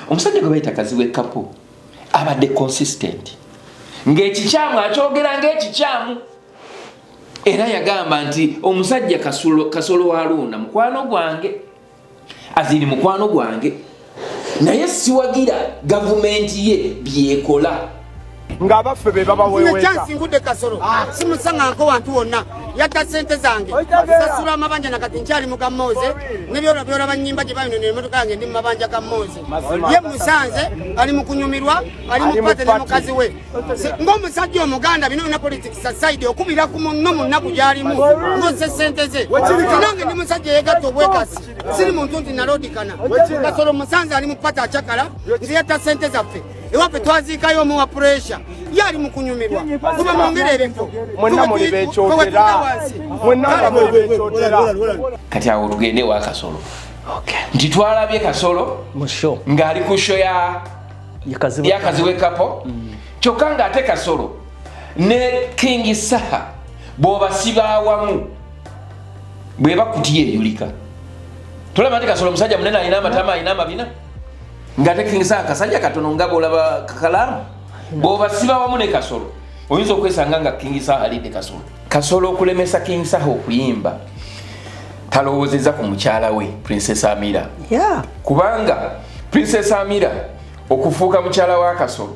Omusajja gwe bayita Kazibwe Kapo abadde consistent, ng'ekikyamu akyogera ng'ekikyamu, era yagamba nti omusajja Kasolo Waluuna mukwano gwange, azini mukwano gwange, naye siwagira gavumenti ye byekola. Ng'abaffe be babaweweeta. Ngudde Kasolo, simusangangako wantu wonna. Yatta sente zange, sasula amabanja, nakati nkyali mu gamoze nebyola byolaba nyimba gye bayonona emotoka yange, ndi mu mabanja ga Moze. Ye musanze ali mu kunyumirwa, ali mu party ne mukazi we ng'omusajja Omuganda. Bino byonna politics aside, okubira ku munno mu nnaku gy'alimu ng'osse sente ze. Nange ndi musajja yeegatta obwekasi, siri muntu nti nalodikana. Kasolo musanze ali mu party acakala, nze yatta sente zaffe. Ewaffe twaziikayo omuwa pressure, ye ali mu kunyumirwa. Kuba mwongere ebifo. Mwenna muli bekyotera, mwenna nga muli bekyotera. Kati awo tugende wa Kasolo, nti twalabye Kasolo mu show ng'ali ku show ya Kazibwe. Ya Kazibwe Kapo, kyokka ng'ate Kasolo ne King Saha bw'obasiba awamu bwe bakutiya eyulika. Tolaba nti Kasolo musajja munene, alina amatama, alina amabina, ng'ate King Saha kasajja katono nga bw'olaba kakalaamu. Bw'obasiba wamu ne Kasolo, oyinza okwesanga nga King Saha alidde Kasolo. Kasolo okulemesa King Saha okuyimba, talowoozezza ku mukyala we Princess Amira, kubanga Princess Amira okufuuka mukyala wa Kasolo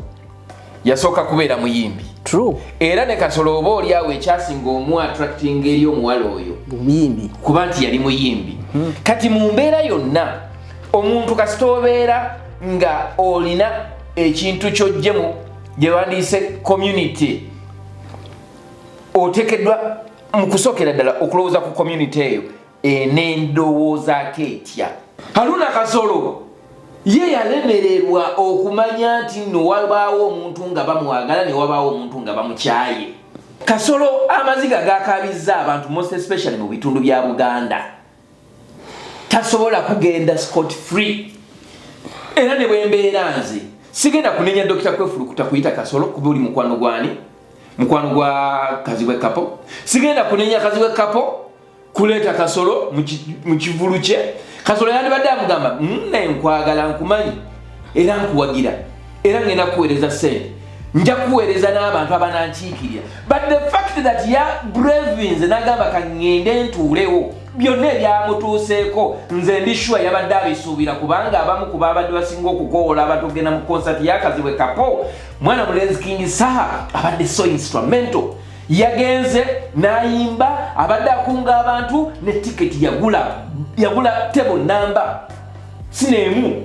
yasooka kubeera muyimbi. True. Era ne Kasolo oba oli awo ekyasinga omu attracting eri omuwala oyo muyimbi, kuba nti yali muyimbi. Kati mu mbeera yonna, omuntu kasita obeera nga olina ekintu kyojjemu gye bandiise community, oteekeddwa mu kusookera ddala okulowooza ku community eyo enendowoozaako etya. Haruna Kasolo ye yalemererwa okumanya nti nno wabaawo omuntu nga bamwagala ne wabaawo omuntu nga bamukyaye. Kasolo amaziga gakabizza abantu, most especially mu bitundu bya Buganda. Tasobola kugenda scot free, era ne bwembeera nze sigenda kunenya Dokita Kwefulukuta kuyita Kasolo kuba oli mukwano gwani, mukwano gwa Kazibwe Kapo. Sigenda kunenya Kazibwe Kapo kuleeta Kasolo mu kivulu kye. Kasolo yandibadde amugamba, "Nne nkwagala, nkumanyi era nkuwagira, era ngenda kukuweereza sente, nja kuweereza n'abantu abanankiikirira." But the fact that ya bravinze n'agamba kaŋŋende ntuulewo, byonna ebyamutuuseeko nze ndi sure yabadde abisuubira, kubanga abamu ku babadde basinga okukoola abantu okugenda mu konsati yakazibwe Kapo, mwana mulenzi King Saha abadde so instrumental. Yagenze n'ayimba, abadde akunga abantu ne tiketi yagula, yagula table namba sineemu.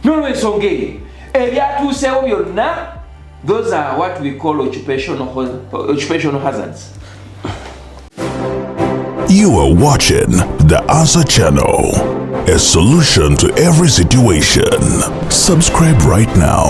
N'olwensonga eyo, ebyatuuseewo byonna, those are what we call occupational hazards. You are watching the Answer Channel, a solution to every situation. Subscribe right now.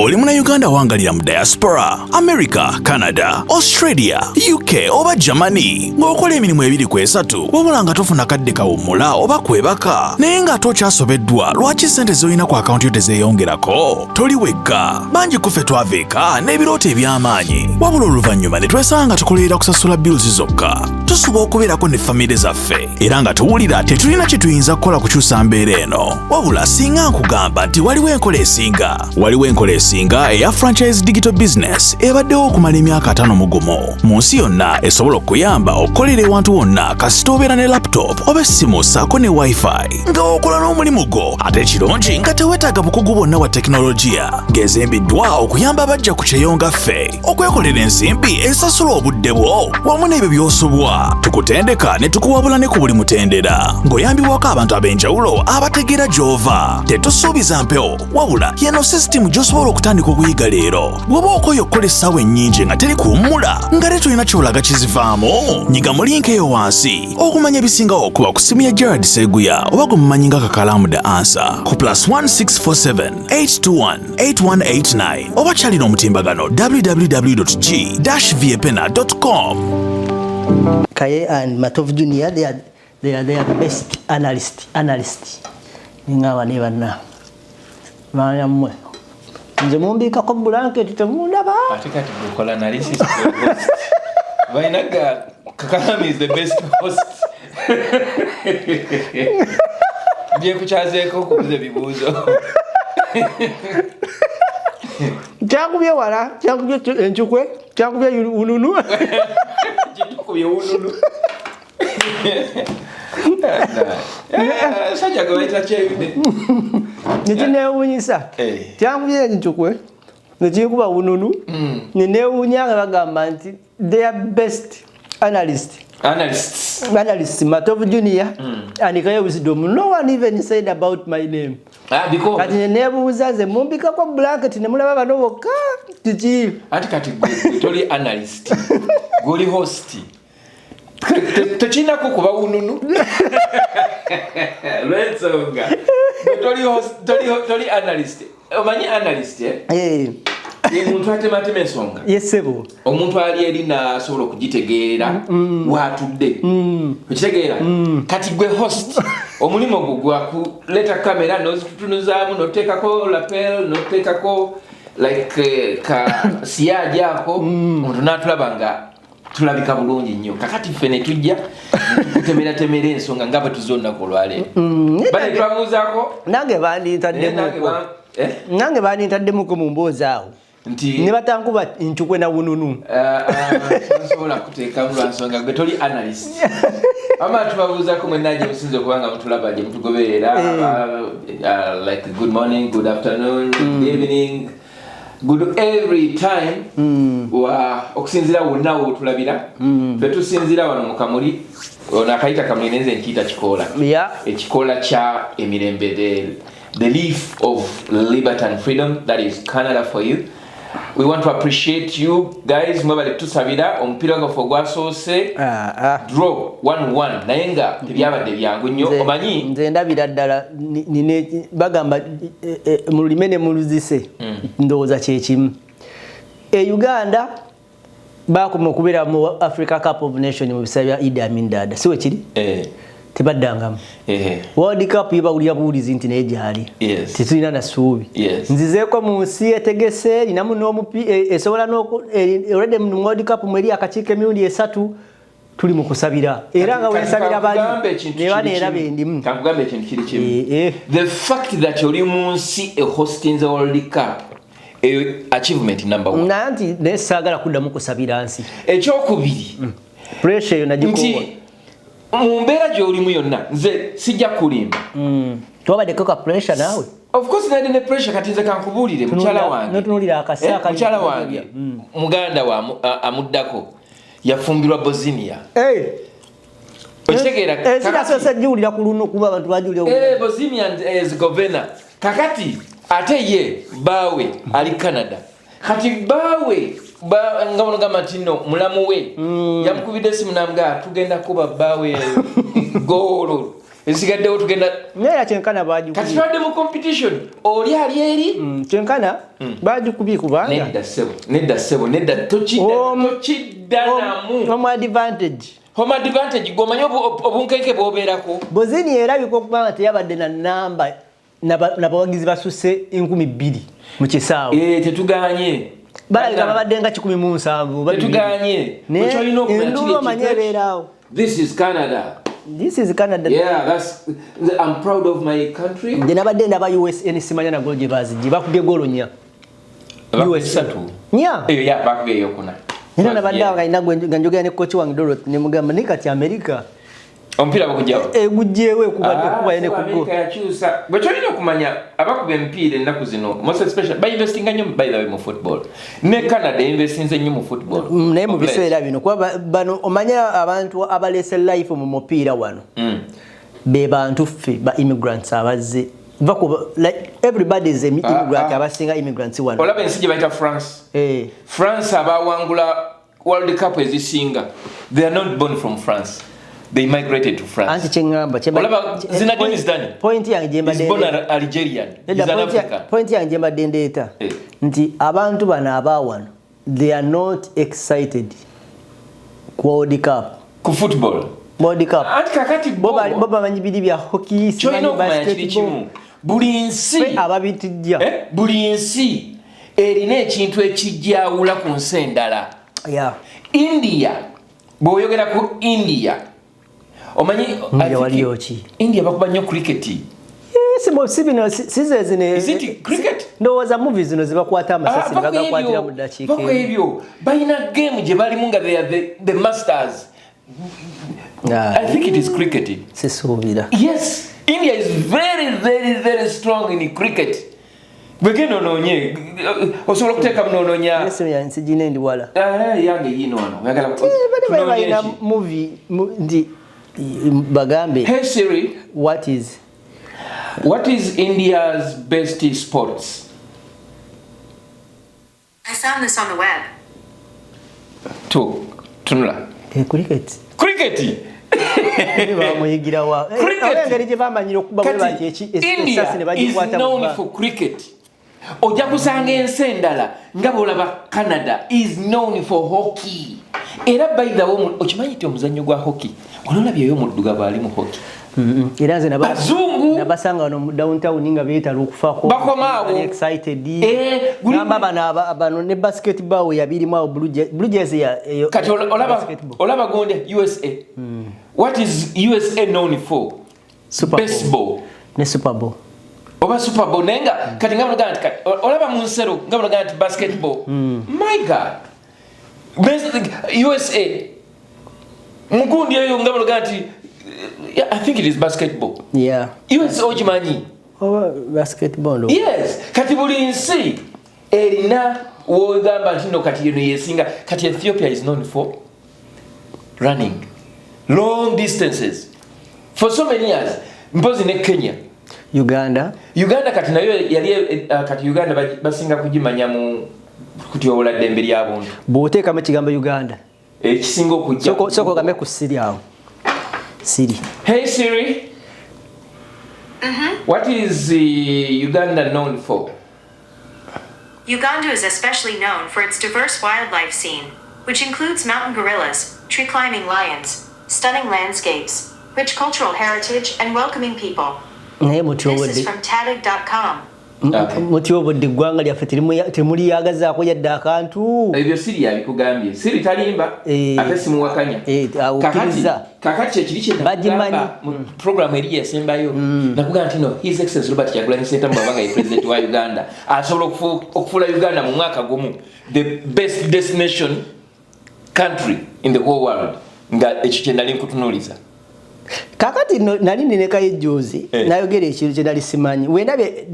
Oli Munnayuganda wangalira mu diaspora, America, Canada, Australia, UK oba Germany, ng'okola emirimu ebiri ku esatu, wabula nga tofuna kadde kawummula oba kwebaka, naye ng'ate okyasobeddwa lwaki ssente z'olina ku akawunti yo tezeeyongerako? Toli wekka. Bangi ku ffe twava eka n'ebirooto eby'amaanyi, wabula oluvannyuma ne twesanga nga tukolerera kusasula bills zokka. Tusuba okubeerako ne famire zaffe era nga tuwulira tetulina kye tuyinza kukola kukyusa mbeera eno. Wabula singa nkugamba nti waliwo enkola esinga, waliwo enkola esinga eya franchise digital business ebaddewo okumala emyaka 51 mu nsi yonna, esobola okukuyamba okukolera ewantu wonna kasita obeera ne laptop oba essimu ssaako ne wifi, nga okola n'omulimu gwo, ate ekirungi nga teweetaaga bukugu bwonna bwa tekinologiya, ng'ezimbiddwa okuyamba abajja ku kyeyonga ffe okwekolera ensimbi esasula obudde bwo wamu n'ebyo by'osubwa. Tukutendeka ne tukuwabula ne ku buli mutendera ng'oyambibwako abantu ab'enjawulo abategeera gy'ova. Tetusuubiza mpewo, wabula yeno sisitimu gy'osobola okutandika okuyiga leero. Bw'oba okoye okukola essaawa ennyingi nga teri kuwummula, nga te tolina ky'olaga kizivaamu, nyiga mu link eyo wansi okumanya ebisingawo okuba ku simu ya Gerard Seguya oba gwe mumanyi nga Kakalaamu The Answer ku +1647 821 8189 oba kyalina omutimbagano www.g-viepena.com. Kaye and Matov Junior, they are the best analyst. Ningaba ne banna. Manya mmwe. Nze mumbiikako blanket, temundaba. Ate kati bwekola analysis, balinaga Kakalami is the best host. Byekukyazeeko okubuza ebibuuzo. Kyakubye wala, kyakubye encukwe, kyakubye wununu. Kitukubye wununu. Sajja gwe bayita Kyeyune. Nekinewunyisa, kyankubye encukwe nekinkuba wununu, nenewunya nga bagamba nti their best analyst Analysts. Analyst Matovu Junior and Kaye Wisdom. No one even said about my name. Ah, because Kati nenebuuza nze mumbikako blanket ne mulaba bano bokka kiki? Anti kati gwe toli analyst, gwoli host. Tekirinako kuba wununu lwensonga gwe toli host, toli analyst. Omanyi analyst, eh? Eh, Ye muntu atematema ensonga. Yesebo. Omuntu ali eri nasobola okugitegeerera watudde, okitegeera? Kati gwe host, omulimu gwo gwakuleeta kamera nozitutunuzaamu, noteekako lapel, noteekako like ka siyaji ako, omuntu natulaba nga tulabika bulungi nnyo. Kakati ffe ne tujja netukutemeratemera ensonga nga bwe tuze olunaku olwaleero. Bale twabuuzaako. Nange bandintaddemuko. Eh? Nange bandintaddemuko mu mboozi awo. Nti Ne batankuba ncukwe na wununu. Nsobola kuteekamu lwansonga gwe toli analyst. Ama tubabuuzaako mwenna gye musinza okuba nga mutulaba, gye mutugoberera, like good morning, good afternoon, good evening, good every time, wa okusinziira wonna wotulabira. Ffe tusinziira wano mu Kamuli. Ono akayita Kamuli, nenze nkiyita Kikoola. Ekikoola kya emirembe, the leaf of liberty and freedom. That is Canada for you. We want to appreciate you guys. Mwebale tusabira. Omupiira gwaffe ogwasoose, draw 1-1, naye nga tebyabadde byangu nnyo. Omanyi Nze ndabira ddala bagamba mu lulime ne mu luzise, ndowooza kyekimu. E Uganda bakoma okubeera mu Africa Cup of Nation mu biseera bya Idi Amin Dada, si wekiri? Eh. Tebaddangamu. World Cup yebawulira buwulizi nti naye gyali. Tetulina na ssuubi. Nzizeeko mu nsi etegese, erinamu n'omupi esobola already mu World Cup mweri akakiiko emirundi esatu. Tuli mu kusabira era nga wensabira bali Kankugambe ekintu neba kiri neeraba kimu. endimu. Kankugambe ekintu kiri kimu. Eh. The fact that oli mu nsi ehostinze World Cup, eyo achievement number one. Nanti naye saagala kuddamu kusabira nsi. Ekyokubiri, Pressure eyo nagikoowa. Nti mu mbeera gy'olimu yonna, nze sijja kulimba. Twabaddeko ka pressure naawe. Of course nali ne pressure. Kati nze kankubuulire, mukyala wange Notunuulira akasa akali mukyala wange, muganda wa amuddako yafumbirwa Bosnia. Okitegeera? Ensi nasoose giwulira ku luno kuba abantu bagiwulira. Bosnia and Herzegovina. Kakati ate ye baawe ali Canada. Kati baawe nga bonogamba nti no mulamu we yamukubidde esimu namugaa tugenda kuba baawe goolo esigaddewo tugenda. Naye era kyenkana Kati bagikubye. twadde mu competition, oli ali eri. Kyenkana bagikubye kubanga Nedda ssebo, nedda ssebo, nedda. Tokidda namu. Omu advantage. Home advantage, gwomanyi obunkenke bwobeerako. Bosnia erabika okuba nga teyabadde na namba nabawagizi basusse 2000 mu kisaawe. Eh, tetuganye. Balabika babadde nga 17 oba bibiri. Tetuganye. Naye Ekyolina okumanya kiri enduulu omanyi ekintu ebeeraawo. This is Canada. This is Canada. Yeah, that's I'm proud of my country. Nze nabadde ndaba USA, simanya na golo gye bazigye, bakubye golo nnya. Satu. Nnya. Eyo ya bakubye eyokuna. Era nabadde awo nga nina nga njogera ne coach wange Dorothy, ne mugamba naye kati America Omupiira bagugyawo. Egugyewo ekubaye ne ku America goal. yakyusa. Bwe kyolina okumanya, abakuba emipiira ennaku zino, most especially bainvestinga nnyo, by the way, mu football. Ne Canada investinze nnyo mu football. Naye mu Of late. biseera bino kuba bano omanye abantu abaleese life mu mupiira wano be bantu ffe ba immigrants abazze. Va ku like everybody is a immigrant, abasinga immigrants wano. Olaba ensi gye bayita France. Eh. France abawangula World Cup ezisinga, they are not born from France. They migrated to France. Anti kyeŋŋamba Olaba Zinedine Zidane. Point yange gye He's mbadde born an Algerian. Nedda, He's an point African. Point yange gye mbadde ndeeta nti abantu bano abaawano, they are not excited ku World Cup. Ku football. World Cup. Anti kakati bo bo bamanyi biri bya hockey, kyolina simanyi okumanya kiri basketball. kimu, buli nsi Ffe ababitijja. Buli nsi erina ekintu ekijawula ku nsi endala. India, bw'oyogera ku India, Omanyi India waliyo ki? India bakuba nnyo cricket. Si bino si zino. Is it cricket? Ndowooza movie zino zibakwata amasasi Ah, ne bagakwatira mu ddakiika bako emu. Ebyo balina game gye balimu nga they are the masters. Ah, I think it is cricket. Sisuubira. Yes, India is very, very, very strong in cricket. Bwegenda onoonye, osobola okuteekamu n'onoonya. Esimu yange sigina, endi wala. Ah, yange yiino wano. Oyagala Bali tunoonye balina ki? movie nti bagambe. Hey Siri, What is what is India's best sports? I found this on the web. Tu, tunula. Cricket. Cricket. Bamuyigira wa? Cricket. Engeri gye bamanyira okuba bwe bati India essasi ne is bagikwata mu known bbanga. for cricket. Ojja kusanga ensi endala nga bwolaba Canada is known for hockey. Era by the way, okimanyi nti omuzannyo gwa hockey, onolabyeyo omuddugavu ali mu hockey? Era nze Bazungu. nabasanga wano mu downtown nga beetala okufaako. Bakoma awo. Bali excited. Eh, Gamba bano ne basketball yabirimu awo, Blue Jays Kati olaba basketball. Olaba gonde USA. What is USA known for? Super Bowl. Baseball. Ne Super Bowl. Oba Super Bowl, naye nga kati nga banogaa nti olaba mu nsero nga banogaa nti basketball. My God. USA mugundi eyo nga banogaa nti, yeah, I think it is basketball. USA okimanyi? Oba basketball Yes, kati buli nsi erina wogamba nti no, kati eno yesinga. Kati Ethiopia is known for running long distances for so many years, mpozi ne Kenya. Uganda. Uganda kati nayo yali kati Uganda basinga kugimanya mu kutyobola ddembe lya buntu. Bw'oteekamu ekigambo Uganda, ekisinga okujja sooka ogambe ku Siri awo, Siri. Hey Siri, what is Uganda known for? Uganda is especially known for its diverse wildlife scene, which includes mountain gorillas, tree climbing lions, stunning landscapes, rich cultural heritage, and welcoming people. Naye This mutyobodde is from Tadig.com. Okay. Mutyobodde eggwanga lyaffe, temuliyagazaako yadde akantu. Ebyo Siri yabikugambye. Siri talimba. Eh, ate simuwakanya. Awo Kakati okkiriza. Kakati kyekiri kye Bagimanyi. nakugamba mu program eri yasembayo, nakugamba nti no, His Excellence Robert Kyagulanyi Ssentamu bw'aba ye president wa Uganda, asobola okufuula Uganda mu mwaka gumu the best destination country in the whole world, nga ekyo kye nali nkutunuuliza. Kakati no, nali ninekayo ejjuuzi, nayogera ekintu kye nali simanyi wendabye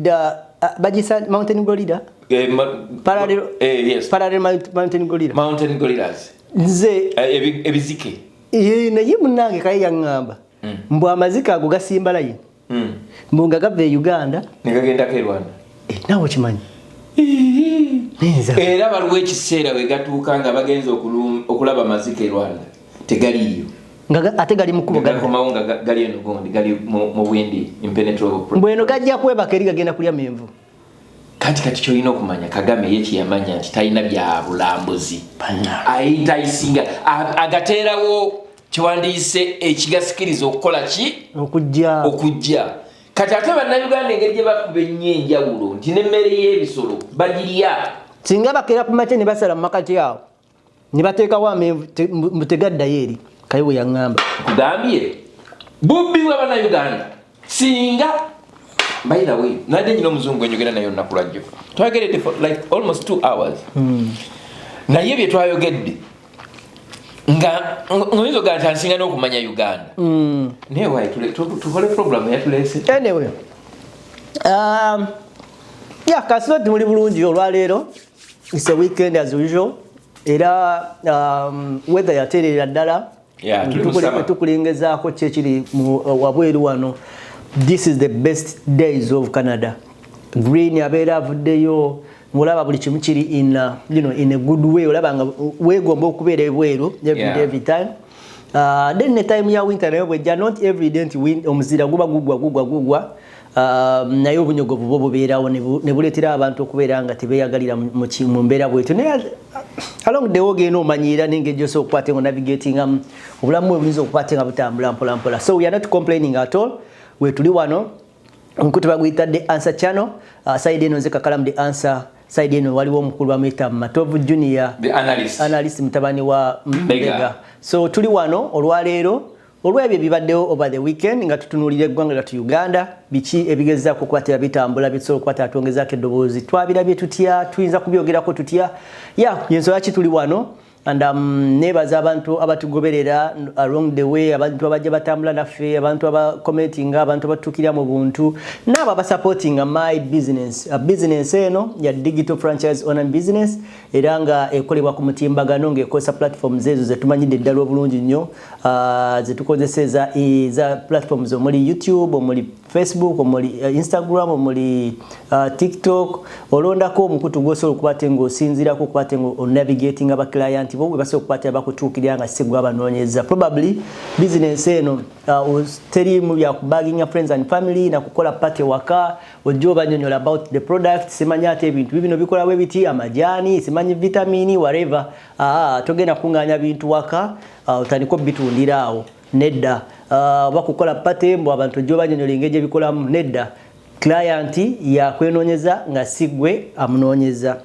bagisa mountain gorilla. Eh, yes. Parallel mountain gorilla. Mountain gorillas. Nze Ebizike. Naye munange kaye yaŋŋamba mbu amazike ago gasimba layini, mbu nga gava e Uganda negagendako e Rwanda. Naawe okimanyi? Era waliwo ekiseera we gatuuka nga bagenza okulaba amazike e Rwanda, tegaliiyo. Nga ate gali mukubo. Gakomawo nga gali eno gondi, gali mu bwindi impenetrable. Mbweno gajja kwebaka eri, gagenda kulya menvu. Kati kyolina okumanya, Kagame ye kyeyamanya nti talina bya bulambuzi, ayintayisinga agateerawo kyewandiise ekigasikiriza okukola ki? Okujja. Okujja. Kati ate Bannayuganda engeri gye bakuba ennyo enjawulo nti n'emmere y'ebisolo bagirya. Singa bakeera ku makya ne basala mu makati awo ne bateekawo amenvu, mbu tegaddayo eri. Kaye bwe yaŋŋamba. Kugambye bubbi bwa Bannayuganda. Singa, by the way, nadde nyina omuzungu enjogera naye olunaku lwajjo, twayogeredde for like almost 2 hours, naye bye twayogedde nga ngoyinza ogaa nti ansinga n'okumanya Uganda. Naye wayi tukole program yatuleese. Anyway, yeah, kasita muli bulungi olwaleero. It's a weekend as usual, era weather yateerera ddala. Yeah, tuli mu summer. Tukulengezaako ki ekiri wabweru wano. This is the best days of Canada. Green abeera avuddeyo, ng'olaba buli kimu kiri in a good way. Olaba nga weegomba okubeera ebweru every day, every time. Then ne time ya winter nayo bwejja, not every day nti omuzira guba gugwa gugwa gugwa, naye obunyogovu bwo bubeerawo ne buleetera abantu okubeera nga tebeeyagalira mu mbeera bwetyo. Naye along the way ogenda omanyiira n'engeri gy'osobola okukwata nga navigatingamu obulamu bwe buyinza okukwata nga butambula mpola mpola. So we are not complaining at all. We tuli wano omukutu baguyita The Answer Channel. Side eno nze Kakalamu The Answer, side eno waliwo omukulu bamuyita Matovu Junior. The analyst. Analyst, mutabani wa Mbega. Mbega. So tuli wano olwaleero. Olw'ebyo ebibaddewo over the weekend nga tutunuulira eggwanga lyattu Uganda, biki ebigezaako okuba bitambula bitusobola okuba twongezaako eddoboozi, twabirabye tutya, tuyinza kubyogerako tutya? Ya yensonga ki tuli wano. And nebaza abantu abatugoberera along the way, abantu abajja batambula naffe, abantu abacommentinga, abantu abatuukirira mu buntu, n'abo abasupportinga my business. Business eno ya digital franchise online business, era nga ekolebwa ku mutimbagano ng'ekozesa platforms ezo zetumanyidde ddala obulungi nnyo, zetukozesa eza platforms omuli YouTube, omuli Facebook, omuli Instagram, omuli TikTok. Olondako omukutu gwosobola okuba ate ng'osinziirako okuba ate ng'onavigating abaclient bo we basobola okuba ate bakutuukirira nga si gwe abanoonyeza. Probably business eno teriimu byakubaginga friends and family nakukola party waka ojja obanyonyola about the product, simanyi ate ebintu bibino bikola bwe biti, amajaani, simanyi vitamini, whatever. Togenda kuŋŋaanya bintu waka otandika obitundira awo, nedda. Oba kukola party mbu abantu ojja obanyonyola engeri gye bikolamu, nedda. Client yakwenoonyeza nga si gwe amunoonyeza.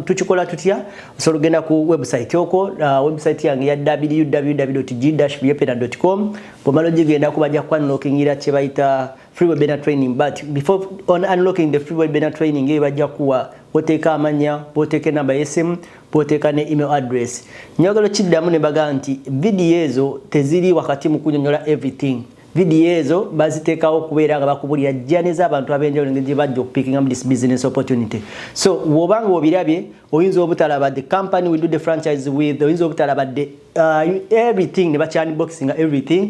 Tukikola tutya? Osobola ogenda ku website okwo, website yange ya www.g-vyepena.com. Bwomala ogigendako bajja kuunlockingira kye bayita free webinar training, but before on unlocking the free webinar training eyo bajja kuwa boteeka amanya, boteeka enamba y'essimu, boteeka ne email address. Njagala kiddamu ne baga nti vidiyo ezo teziri wakati mu kunyonyola everything. Vidiyo ezo baziteekawo okubeera nga bakubulira journey z'abantu ab'enjawulo engeri gye bajja okupickingamu this business opportunity. So bw'obanga obirabye, oyinza obutalaba the company we do the franchise with, oyinza obutalaba the everything ne bakyunboxinga everything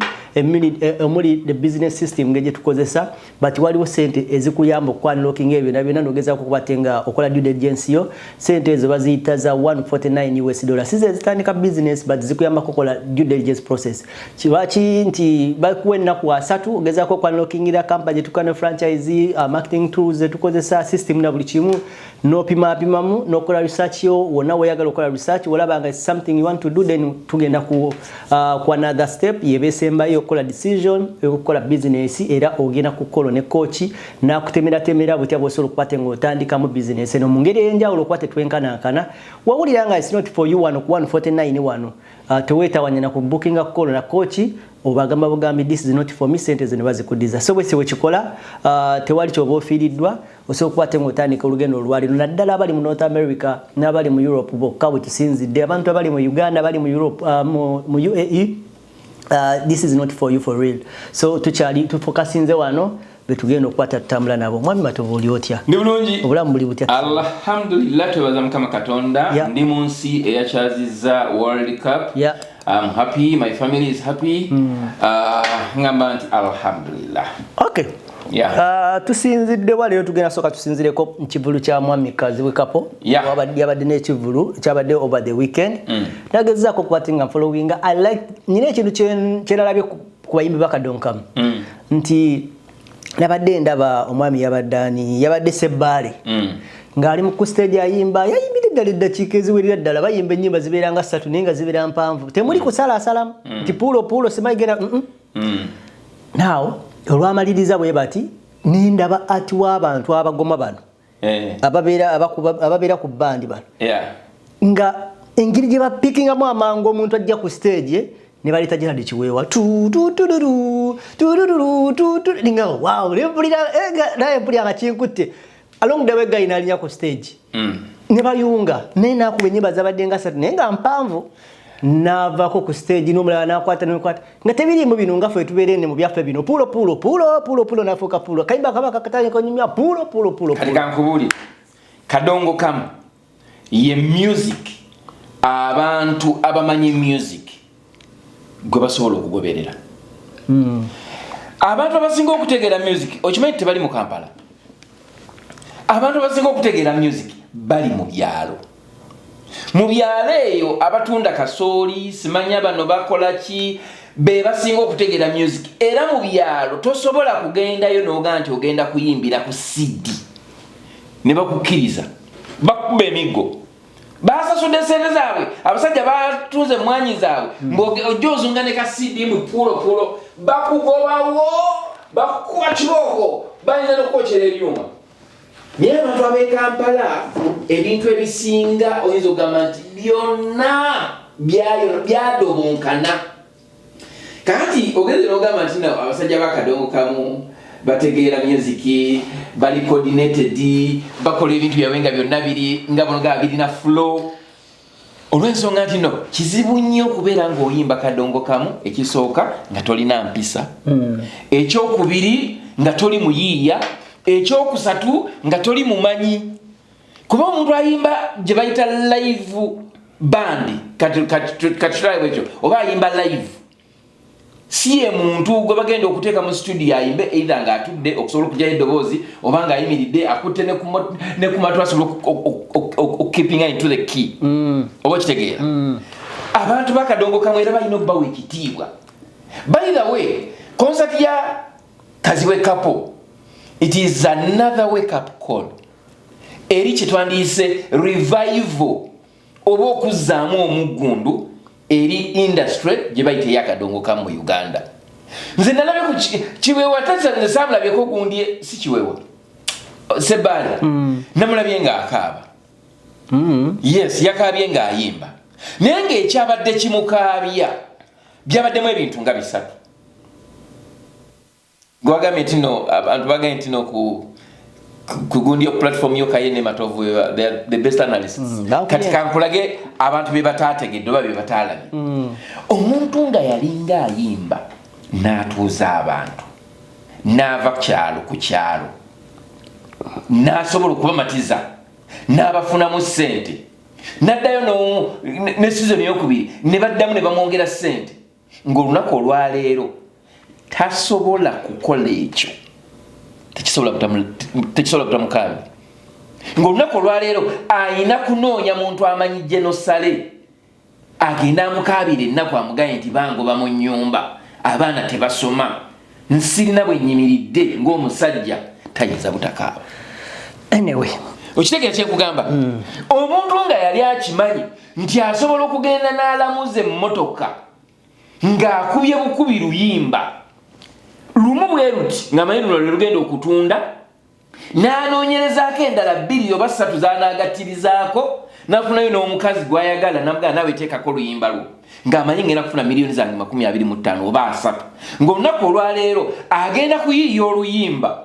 omuli the business system ngeri gyetukozesa, but waliwo sente ezikuyamba okuunlockinga ebyo byonna byonna nogezaako okuba te nga okola due diligence yo. Sente ezo baziyita za 149 US dollar. Si ze zitandika business, but zikuyambako okukola due diligence process. Lwaki nti bakuwa ennaku 30 ogezaako okuunlockingira company gyetukola ne franchise, marketing tools zetukozesa, system na buli kimu, n'opimapimamu n'okola research yo wonna weeyagala okukola research. Olaba nga something you want to do, then tugenda ku another step yebesembayo okukola decision okukola business. Era ogenda kukola ne coach n'akutemeratemera butya bw'osobola okuba te ng'otandikamu business eno mu ngeri ey'enjawulo okuba tetwenkanankana. Wawulira nga it's not for you wano ku 149 wano, teweetawanya na ku bookinga call na coach, obagamba bugambi, "This is not for me." Sente zino bazikudiza. So bwese wekikola, tewali kyoba ofiiriddwa. Osobola okuba te ng'otandika olugendo olwaliro, naddala abali mu North America n'abali mu Europe bokka bwe tusinzidde. Abantu abali mu Uganda, abali mu Europe, mu UAE, this is not for you for real. So tukyali tufokasinze wano betugenda okukwata tutambula nabo. Mwami Matovu, oli otya? Ndi bulungi. Obulamu buli butya? Alhamdulillah, twebaza Mukama Katonda. Ndi mu nsi eyakyazizza World Cup. I'm happy, my family is happy. Ngamba nti alhamdulillah. Okay. Yeah. Tusinzidde wa leero? Tugenda sooka tusinzireko kivulu kya mwami Kazibwe Kapo. Yabadde n'ekivulu kyabadde over the weekend. Nagezaako okuba ti nga nfollowinga. I like nina ekintu kyenalabye ku bayimbi bakadonkamu nti nabadde ndaba omwami yabadde ani, yabadde Sebbaale ng'ali mu ku stage ayimba, yayimbira eddala eddakiika eziwerera ddala. Bayimba ennyimba zibeera nga ssatu naye nga zibeera mpanvu, temuli kusalaasalamu nti puulo puulo simanyi genda Now olwamaliriza bwe bati nendaba ati w'abantu abagoma bano ababeera ku bandi bano nga engeri gye bapikingamu amangu omuntu ajja ku stage ne baleeta Gerald Kiweewa, tu tu tururu tururu tu tu, ninga wow, nempulira naye mpulira nga kinkutte. Along the way guy n'alinnya ku stage ne bayunga naye n'akuba ennyimba zabadde nga ssatu naye nga mpanvu, n'avaako ku stage n'omulala n'akwata n'akwata nga tebiriimu bino nga ffe tubeera ene mu byaffe bino puulo puulo puulo puulo puulo, n'afuuka puulo kayimba kaba kakatandika onyumya puulo puulo puulo Kati puulo. Kankubuulire, kadongo kamu ye music abantu abamanyi music gwe basobola okugoberera. Abantu abasinga okutegeera music, okimanyi tebali mu Kampala. Abantu abasinga okutegeera music bali mu byalo, mu byalo eyo abatunda kasooli, simanya bano bakola ki, be basinga okutegeera music. Era mu byalo tosobola kugendayo n'ogaa nti ogenda kuyimbira ku CD ne bakukkiriza, bakuba emiggo. Basasudde sente zaabwe, abasajja batunze emwanyi zaabwe, mbu ojja ozunga ne ka CD mu puulo puulo, bakugobawo, bakukuba kibooko, bayinza n'okukwokera ebyuma. Naye abantu ab'e Kampala ebintu ebisinga oyinza okugamba nti byonna byadobonkana. Kakati ogenze n'ogamba nti no abasajja bakadongo kamu bategeera music, bali coordinated, bakola ebintu byabwe nga byonna biri nga bono nga birina flow, olw'ensonga nti no kizibu nnyo okubeera ng'oyimba kadongo kamu. Ekisooka, nga tolina mpisa. Ekyokubiri, nga toli muyiiya. Ekyokusatu, nga toli mumanyi, kuba omuntu ayimba gye bayita live band, kati bwekyo oba ayimba live, si ye muntu gwe bagenda okuteeka mu studio ayimbe either ng'atudde okusobola okugyayo eddoboozi oba ng'ayimiridde akutte ne ku matu asobola okukeepinga into the key. Oba okitegeera, abantu bakadongo kamwe era balina okubawa ekitiibwa. By the way, concert ya Kazibwe Kapo, it is another wake up call eri kyetwandiyise revival oba okuzzaamu omuggundu eri industry gye bayita eyakadongo kamu mu Uganda. Nze nalabye ku Kiwewa, tasa nze saamulabyeko gundi, si Kiwewa, Sebaale. Namulabye ng'akaaba. Yes, yakaabye ng'ayimba, naye ng'ekyabadde kimukaabya byabaddemu ebintu nga bisatu. Gwagambye nti no abantu bagambye nti no ku gundi yo platform yo Kaye ne Matovu, they are the best analysts. Kati kankulage abantu be bataategedde oba be bataalabye. Omuntu nga yalinga ayimba n'atuuza abantu, n'ava ku kyalo ku kyalo, n'asobola okubamatiza, n'abafunamu ssente, n'addayo ne season eyokubiri ne baddamu ne bamwongera ssente, ng'olunaku olwaleero tasobola kukola ekyo, tekisobola butamukaabya, ng'olunaku olwaleero ayina kunoonya muntu amanyi genosale agenda amukaabira ennaku, amugaye nti bangoba mu nnyumba, abaana tebasoma, nsirina bwe nnyimiridde ng'omusajja, tayinza butakaaba. Anyway. Okitegeera kyekugamba? Omuntu nga yali akimanyi nti asobola okugenda n'alamuza emmotoka ng'akubye bukubi luyimba lumu bwe luti, ng'amanyi luno lwe lugenda okutunda, n'anoonyerezaako endala bbiri oba ssatu z'anaagattirizaako, n'afunayo n'omukazi gw'ayagala namugana naawe teekako oluyimba lwo, ng'amanyi ngenda kufuna miliyoni zange 25 oba 30, ng'olunaku olwaleero agenda kuyiiya oluyimba,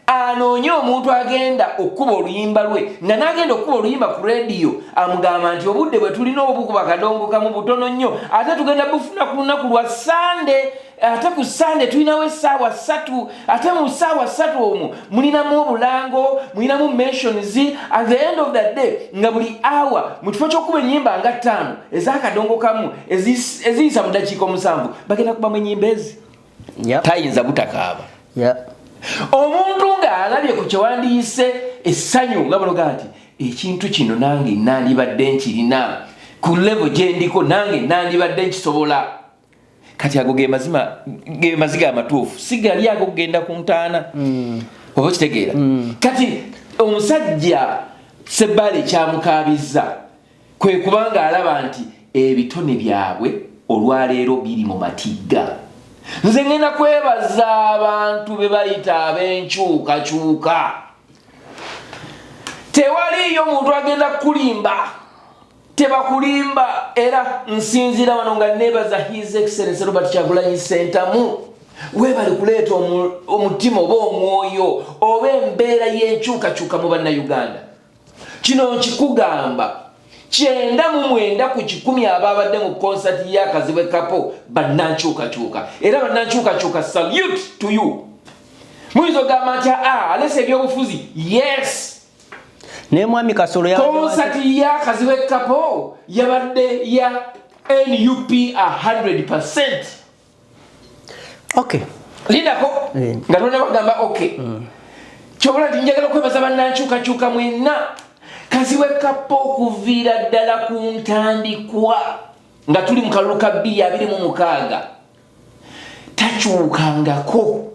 anoonye omuntu agenda okukuba oluyimba lwe, nga n'agenda okukuba oluyimba ku rediyo amugamba nti obudde bwe tulina obukuba kadongo kamu butono nnyo, ate tugenda bufuna ku lunaku lwa Sande, ate ku Sande tulinawo essaawa 3, ate mu ssaawa 3 omwo mulinamu obulango, mulinamu mentions. At the end of the day, nga buli hour mu kifo ky'okuba ennyimba nga ttaano ez'akadongo kamu eziyisa mu dakiika 7, bagenda kubamu ennyimba ezi. Tayinza butakaaba. Omuntu ng'alabye ku kyewandiyise essanyu, nga buloga nti ekintu kino nange nandibadde nkirina ku level gyendiko, nange nandibadde nkisobola. Kati ago ge mazima, ge maziga amatuufu, si gali ago kugenda ku ntaana. Oba okitegeera? Kati omusajja Sebbaale ekyamukaabiza kwe kubanga alaba nti ebitone byabwe olwaleero biri mu matigga. Nze ngenda kwebaza abantu be bayita ab'enkyukakyuka. Tewaliiyo muntu agenda kukulimba, tebakulimba. Era nsinziira wano nga nebaza His Excellence Robert Kyagulanyi Sentamu, webali kuleeta omutima oba omwoyo oba embeera y'enkyukakyuka mu Bannayuganda. Kino nkikugamba, 99% ababadde mu konsati y'Akazibwe Kapo bannankyukakyuka, era bannankyukakyuka, salute to you. Muyinza ogamba nti aa alesa ebyobufuzi. Yes. Naye mwami Kasolo Konsati y'Akazibwe Kapo yabadde ya NUP 100. Lindako. Nga tolina bagamba ok. Kyobola nti njagala okwebaza bannankyukakyuka mwenna. Kazibwe Kapo okuviira ddala ku ntandikwa nga tuli mu kalulu ka 2026 takyukangako.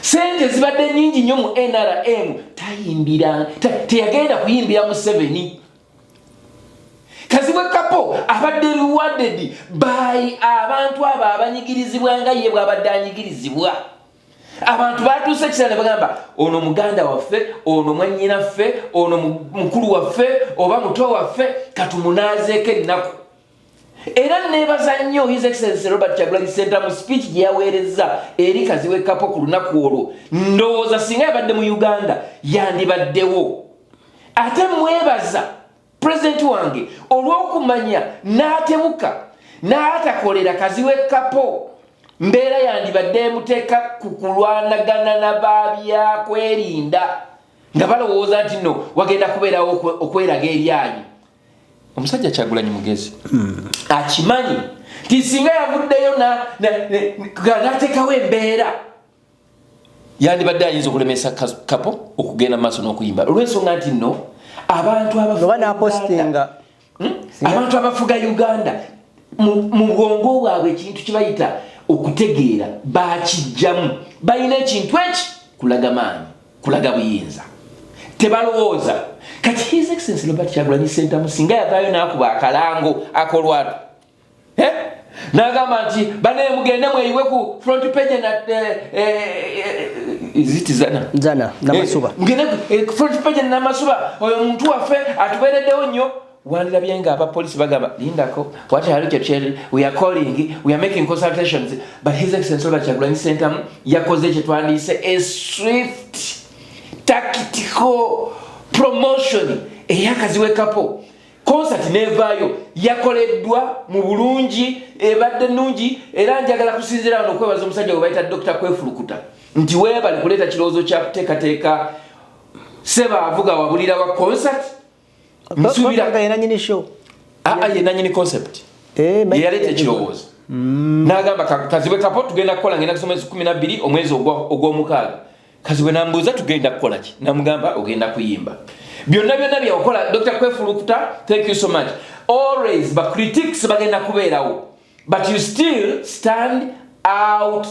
Sente zibadde nyingi nnyo mu NRM, tayimbira, teyagenda kuyimbira Museveni. Kazibwe Kapo abadde rewarded by abantu abo abanyigirizibwa nga ye bwabadde anyigirizibwa. Abantu batuuse ekisera ne bagamba ono muganda waffe, ono mwannyinaffe, ono mukulu waffe oba muto waffe, katumunaazeeko ennaku. Era nebaza nnyo His Excellency Robert Kyagulanyi Ssentamu speech gye yaweerezza eri Kazibwe Kapo ku lunaku olwo. Ndowooza singa yabadde mu Uganda yandibaddewo. Ate mwebaza pulezidenti wange olw'okumanya n'atebuka n'atakolera Kazibwe Kapo mbeera yandibadde emuteeka ku kulwanagana na babyakwerinda nga balowooza nti nno wagenda kubeerawo okweraga eryanyi. Omusajja Kyagulanyi mugezi, akimanyi nti singa yavuddeyo n'ateekawo embeera yandibadde ayinza okulemesa Kapo okugenda mu maaso n'okuyimba, olw'ensonga nti nno abantu abantu abafuga Uganda mu bwongo bwabwe ekintu kibayita okutegeera bakijjamu. Balina ekintu eki kulaga maanyi, kulaga buyinza, tebalowooza. Kati His Excellency Robert Kyagulanyi Ssentamu singa yavaayo n'akuba akalango akolwatu, eh? N'agamba nti bane mugende mweyiwe ku front page na ziti zana zana Namasuba, mugende ku front page Namasuba, oyo muntu waffe atubeereddewo nnyo, wandirabye nga abapolisi bagamba lindako, what are you, we are calling, we are making consultations. But His Excellency Robert Kyagulanyi Ssentamu yakoze kye twandiyise a swift tactical promotion ey'Akazibwe Kapo. Concert nevaayo, yakoleddwa mu bulungi, ebadde nnungi. Era njagala kusinziira wano okwebaza omusajja gwe bayita Dr Kwefulukuta nti weebale kuleeta kirowoozo kya kuteekateeka seba avuga wabulira wa concert. Nsuubira yenanyini show. Aa, ye nanyini concept, yeyaleeta ekirowoozo n'agamba Kazibwe Kapo tugenda kukola, ngenda kusoma 12 omwezi ogw'omukaaga. Kazibwe nambuuza tugenda kukola ki, namugamba ogenda kuyimba byonna byonna byewakola. Dr Kwefulukuta, thank you so much. Always ba critics bagenda kubeerawo, but you still stand out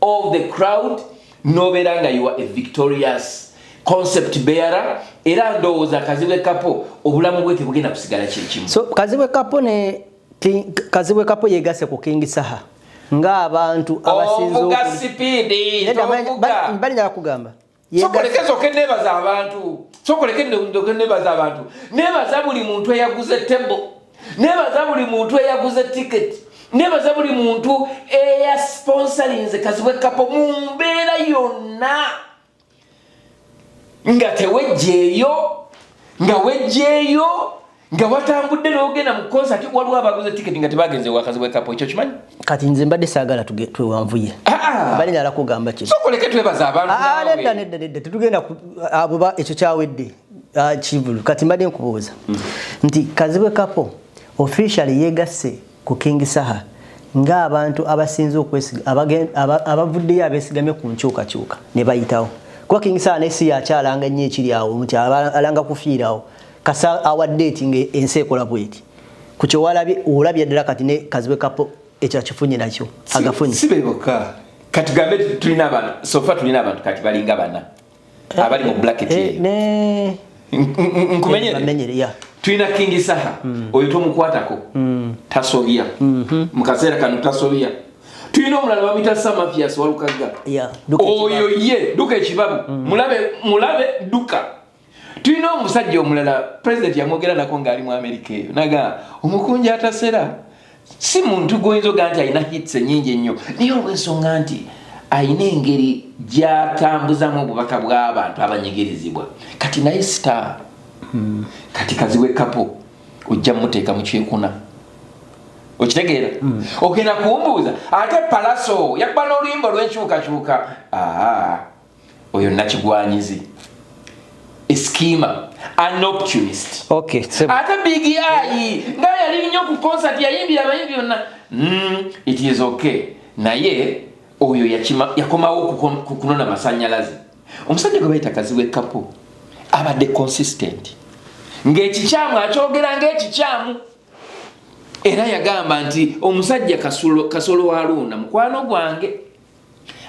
of the crowd nobeera nga you are a victorious concept bearer. Era ndowooza Kazibwe Kapo obulamu bwe tebugenda kusigala kyekimu. So Kazibwe Kapo ne Kazibwe Kapo yegase ku King Saha ng'abantu abasinze ovuga sipiidi. Nedda, tovuga. Balina kugamba Sokoleke soke nebaza abantu, sokoleke ndoke nebaza abantu, nebaza buli muntu eyaguze table, nebaza buli muntu eyaguze ticket, nebaza buli muntu eyasponsorinze Kazibwe Kapo mu mbeera yonna, nga tewejjeeyo, nga wejjeeyo, nga watambudde n'ogenda mu concert. Waliwo abaguze ticket nga tebagenze wa Kazibwe Kapo, ekyo kimanyi? Kati nze mbadde saagala twewanvuye. Ah, ah. Balina ala kugamba kino. Sokoleke twebaza abantu. Ah, naawe. Nedda, nedda, nedda, tetugenda abo ekyo kyawedde. Ah, kivulu kati mbadde nkubuuza nti Kazibwe Kapo officially yegasse ku King Saha ng'abantu abasinze okwesiga abavuddeyo abeesigamye ku nkyukakyuka ne bayitawo, kuba King Saha naye si yakyalanga nnyo ekiri awo nti alanga kufiirawo kasa awadde eti nga ensi ekola bweti ku kyewalabye olabye ddala. Kati ne Kazibwe Kapo ekyo akifunye nakyo agafunye. Si be bokka. Kati tugambe tulina abantu, so far tulina abantu kati balinga bana abali mu bracket eyo. Ne Nkumenyere. Bamenyere, ya. Tulina King Saha, oyo tomukwatako, tasobya mu kaseera kano, tasobya. Tulina omulala bamuyita Samafias Walukagga. Ya, duka. Oyo ye duka ekibabu, mulabe, mulabe duka. Tulina omusajja omulala president yamwogera nako ng'ali mu Amerika eyo, naga omukunja atasera, si muntu gwoyinza ogaa nti alina hits enyingi ennyo, naye olw'ensonga nti alina engeri gy'atambuzamu obubaka bw'abantu abanyigirizibwa, kati naye star. Kati Kazibwe Kapo ojja muteeka mu kyekuna, okitegeera? Ogenda kumbuuza ate Palaso yakuba n'oluyimba olw'enkyukakyuka. Aa, oyo nakigwanyizi, eschema, an opportunist. Okay, ate Big Eye nga yali nnyo ku concert, yayimbira abayimbi byonna. It is okay, naye oyo yakomawo ku kunona masanyalaze. Omusajja gwe bayita Kazibwe Kapo abadde consistent, ng'ekikyamu akyogera ng'ekikyamu. Era yagamba nti omusajja Kasolo Waluuna mukwano gwange,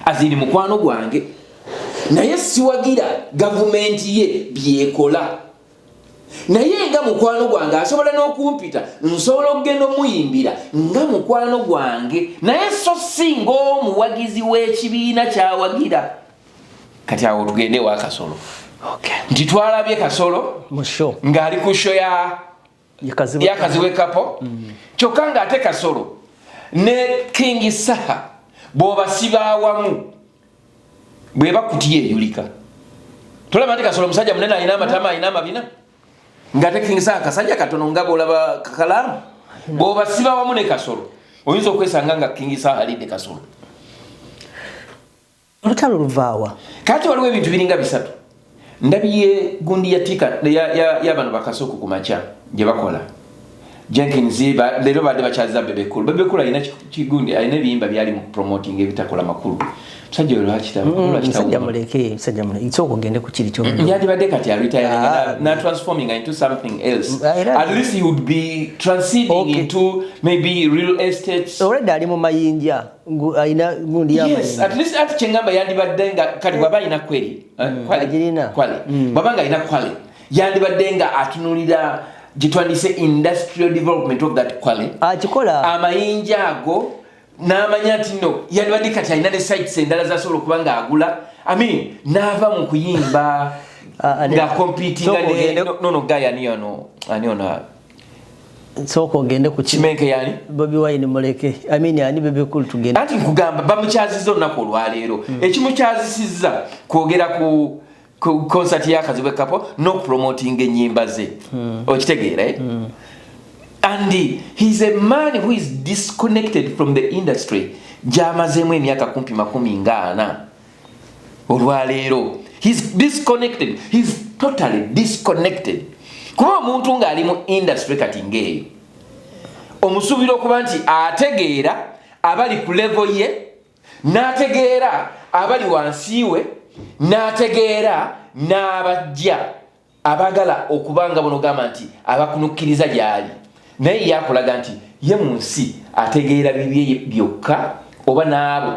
azini mukwano gwange, naye siwagira gavumenti ye byekola, naye nga mukwano gwange asobola n'okumpita, nsobola okugenda omuyimbira nga mukwano gwange, naye so si ng'omuwagizi w'ekibiina kyawagira. Kati awo tugende ewa Kasolo, nti twalabye Kasolo mu show ng'ali ku show ya Ya Kazibwe Kapo. Kyokka ng'ate Kasolo ne King Saha bw'obasiba awamu, bweba kutiya eyulika. Tolaba nti Kasolo musajja munene, alina amatama, alina amabina, ng'ate King Saha kasajja katono nga bwolaba kakalaamu. Bw'obasiba wamu ne Kasolo, oyinza okwesanga nga King Saha alidde Kasolo. Olutalo luvaawa? Kati waliwo ebintu biringa bisatu. Ndabye gundi ya tika ya bano bakasoko ku makya gye bakola Jenkins. Leero badde bakyaziza Bebe Cool. Bebe Cool alina kigundi, alina ebiyimba byali mu promoting ebitakola makulu. Musajja oyo lwaki Musajja muleke, musajja muleke, sooka ogende ku kiri kyo. Yandibadde kati aretiring na transforming into something else. At least he would be transcending into maybe real estate. Already ali mu mayinja, alina gundi. Yes, at least ati kyengamba, yandibadde nga kati bw'aba alina quarry, quarry, Agirina. Quarry. Bw'aba nga alina quarry, yandibadde nga atunulira gye twandise industrial development of that quarry. Akikola. Amayinja ago n'amanya nti no, yandibadde kati alina ne sites endala zasobola okuba nga agula. I mean, n'ava mu kuyimba nga competinga Sooka ne no guy, ani ono, ani ono? Sooka ogende ku Kimenke yani. Bobi Wine muleke, I mean, ani, Bebe Cool, tugende. Anti nkugamba bamukyaziza olunaku olwaleero. Ekimukyazisizza kwogera ku concert ya Kazibwe Kapo n'okupromotinga ennyimba ze. Okitegeera, eh? And he's a man who is disconnected from the industry gyamazeemu emyaka kumpi 40 olwaleero. He's disconnected, he's totally disconnected, kuba omuntu ng'ali mu industry kati ng'eyo, omusuubira okuba nti ategeera abali ku level ye, n'ategeera abali wansi we, n'ategeera n'abajja abaagala okuba nga bonogamba nti abakunukkiriza gy'ali. Naye ye akulaga nti ye mu nsi ategeera bibye byokka oba n'abo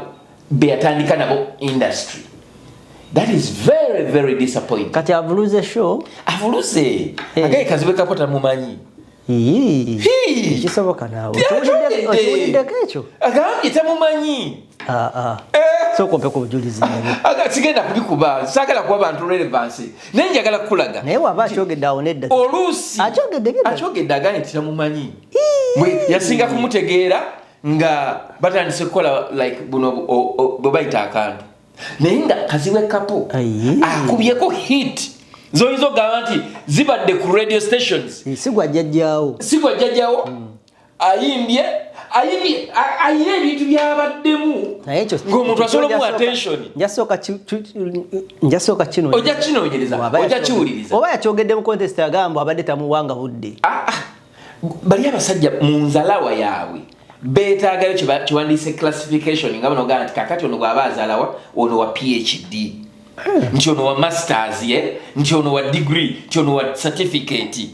be yatandika nabo industry. That is very, very disappointing. Kati avuluze show. Avuluze. Eh. Agaye Kazibwe Kapo tamumanyi. Ii. Hii. Ekisoboka naawe. Akyogedde. Okiwuliddeko ekyo? Agambye tamumanyi. Ah, ah. Eh. Sooka ompe ku bujulizi nabo. Aga sigenda kubikuba, saagala kuba bantu relevance, naye njagala kukulaga. Naye waba akyogedde awo nedda. Oluusi Akyogedde byedda. Akyogedde, agambye nti tamumanyi. Mwe yasinga kumutegeera nga batandise kukola like buno bwe bayita akantu, naye nga Kazibwe Kapo Ayi. akubyeko hit zoyinza okugamba nti zibadde ku radio stations. Si gwa jjajjaawo. Si gwa jjajjawo. Ayimbye, ayina ebintu byabaddemu Naye ekyo ng'omuntu asobola omuwa attention. Njasooka kino. Ojja kinoonyereza, ojja kiwuliriza. Oba yakyogedde mu contest, agamba abadde tamuwanga budde. Ah, ah. Bali abasajja mu nzalawa yaabwe beetaagayo kyewandiise classification, nga bano nti kakati ono bw'aba azalawa, ono wa PhD, nti ono wa masters, ye nti ono wa degree, nti ono wa certificate.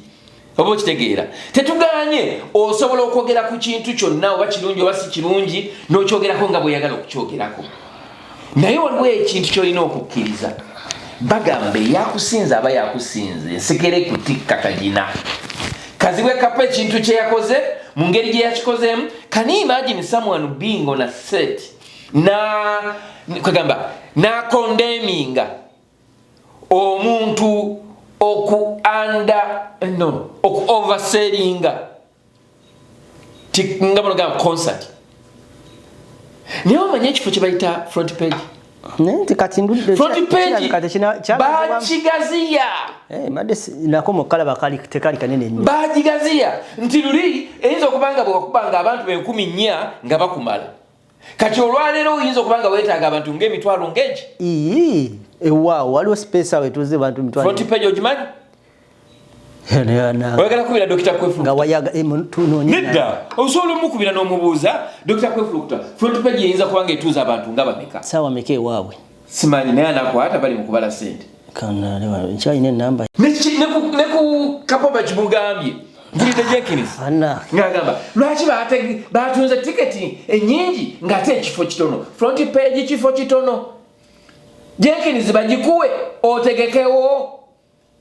Oba okitegeera, tetuganye osobola okwogera ku kintu kyonna, oba kirungi oba si kirungi, n'okyogerako nga bweyagala okukyogerako, naye waliwo ekintu kyolina okukkiriza. Bagamba eyakusinze aba yakusinze, ensekere kutikka kagina. Kazibwe Kapo ekintu kye yakoze mu ngeri gye yakikozeemu, can you imagine someone being on a set na kwegamba nakondeminga omuntu oku under no oku oversellinga nga banogamba concert? Naye omanye ekifo kye bayita front page? Naye nti kati ndudde. Front page Kirabika bakigaziya. Eh, mbadde nako mu kalaba kali tekali kanene nnyo. Bagigaziya nti luli eyinza okuba nga bwewakubanga abantu 4000 nga bakumala, kati olwaleero oyinza okuba nga weetaaga abantu ng'emitwalo ng'egi. Ii, ewaawo waliwo space awo etuuze bantu 500,000. Front page ogimanyi? Oyagala kubira Dr Kwefu? Nga wayaga tunoonye. Nedda, osobola omukubira n'omubuuza, Dr Kwefulukta, front page eyinza kuba nga etuuza abantu nga bameka? Saawa meka ewaabwe? Simanyi, naye anakwata, bali mu kubala sente. Nkyalina enamba. Ne ku Kapo bakimugambye. Mpulidde Jenkins Ana. ng'agamba lwaki batunze tiketi ennyingi ng'ate ekifo kitono. Front page kifo kitono. Jenkins, bagikuwe otegekewo,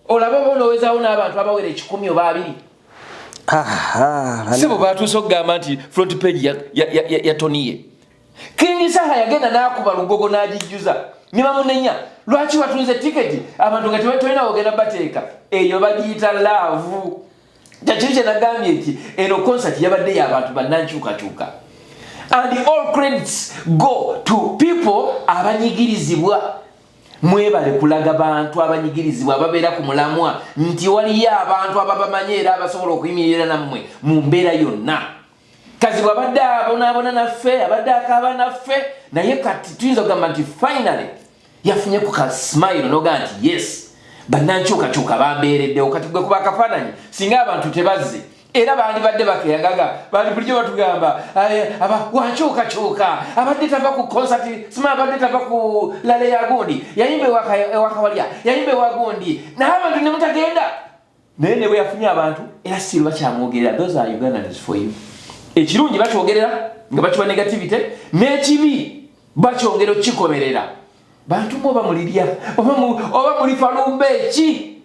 olabe oba onoowezaawo n'abantu abawera 100 oba 20. Si bwe batuuse okugamba nti front page yatoniye. King Saha yagenda n'akuba Lugogo n'agijjuza ne bamunenya, lwaki watunze tiketi abantu nga tolina wogenda bateeka? Eyo bagiyita love. Kyakiri kyenagambye nti eno concert yabadde y'abantu bannankyukakyuka, and all credits go to people abanyigirizibwa. Mwebale kulaga bantu abanyigirizibwa ababeera ku mulamwa nti waliyo abantu ababamanyi era abasobola okuyimirira nammwe mu mbeera yonna. Kazibwe abadde abonaabona naffe, abadde akaaba naffe, naye kati tuyinza okugamba nti finally yafunye ku ka smile nogaa nti yes, bannankyukakyuka bambeereddewo. Kati gwe kuba akafaananyi singa abantu tebazze, era bandibadde bakeyangaga bandi bulijjo batugamba wankyukakyuka abadde tava ku concert, sima abadde tava ku lale ya gundi, yayimba ewakawalya, yayimba ewa gundi, naye abantu ne mutagenda. Naye ne bwe yafunye abantu, era still bakyamwogerera. Those are Ugandans for you. Ekirungi bakyogerera nga bakiwa negativity, n'ekibi bakyongera okukikomerera. Bantu mu oba mulirya oba muli falumba eki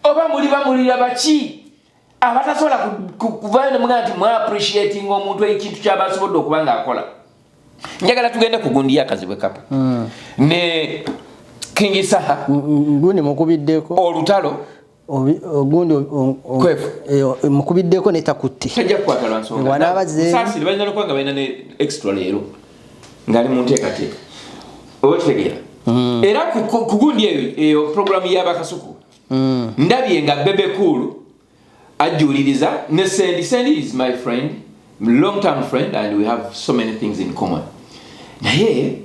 oba muli bamulira baki abatasobola kuvayo nemugaa nti mwa appreciating omuntu ekintu kyaba asobodde okuba nga akola. Njagala tugende ku gundi yakazibwe kapa ne King Saha. Gundi mukubiddeko. Olutalo. Ogundi Kwefu. Mukubiddeko netakutte. Tajja kukwata lwa nsonga. Wanaabazze- Saasiri balina nokuba nga balina ne extra leero ng'ali mu nteekateeka, oba kitegeera. Era ku gundi eyo programu y'abakasuku ndabye nga Bebe Cool ajjuuliriza ne Sendi. Sendi is my friend, long term friend, and we have so many things in common, naye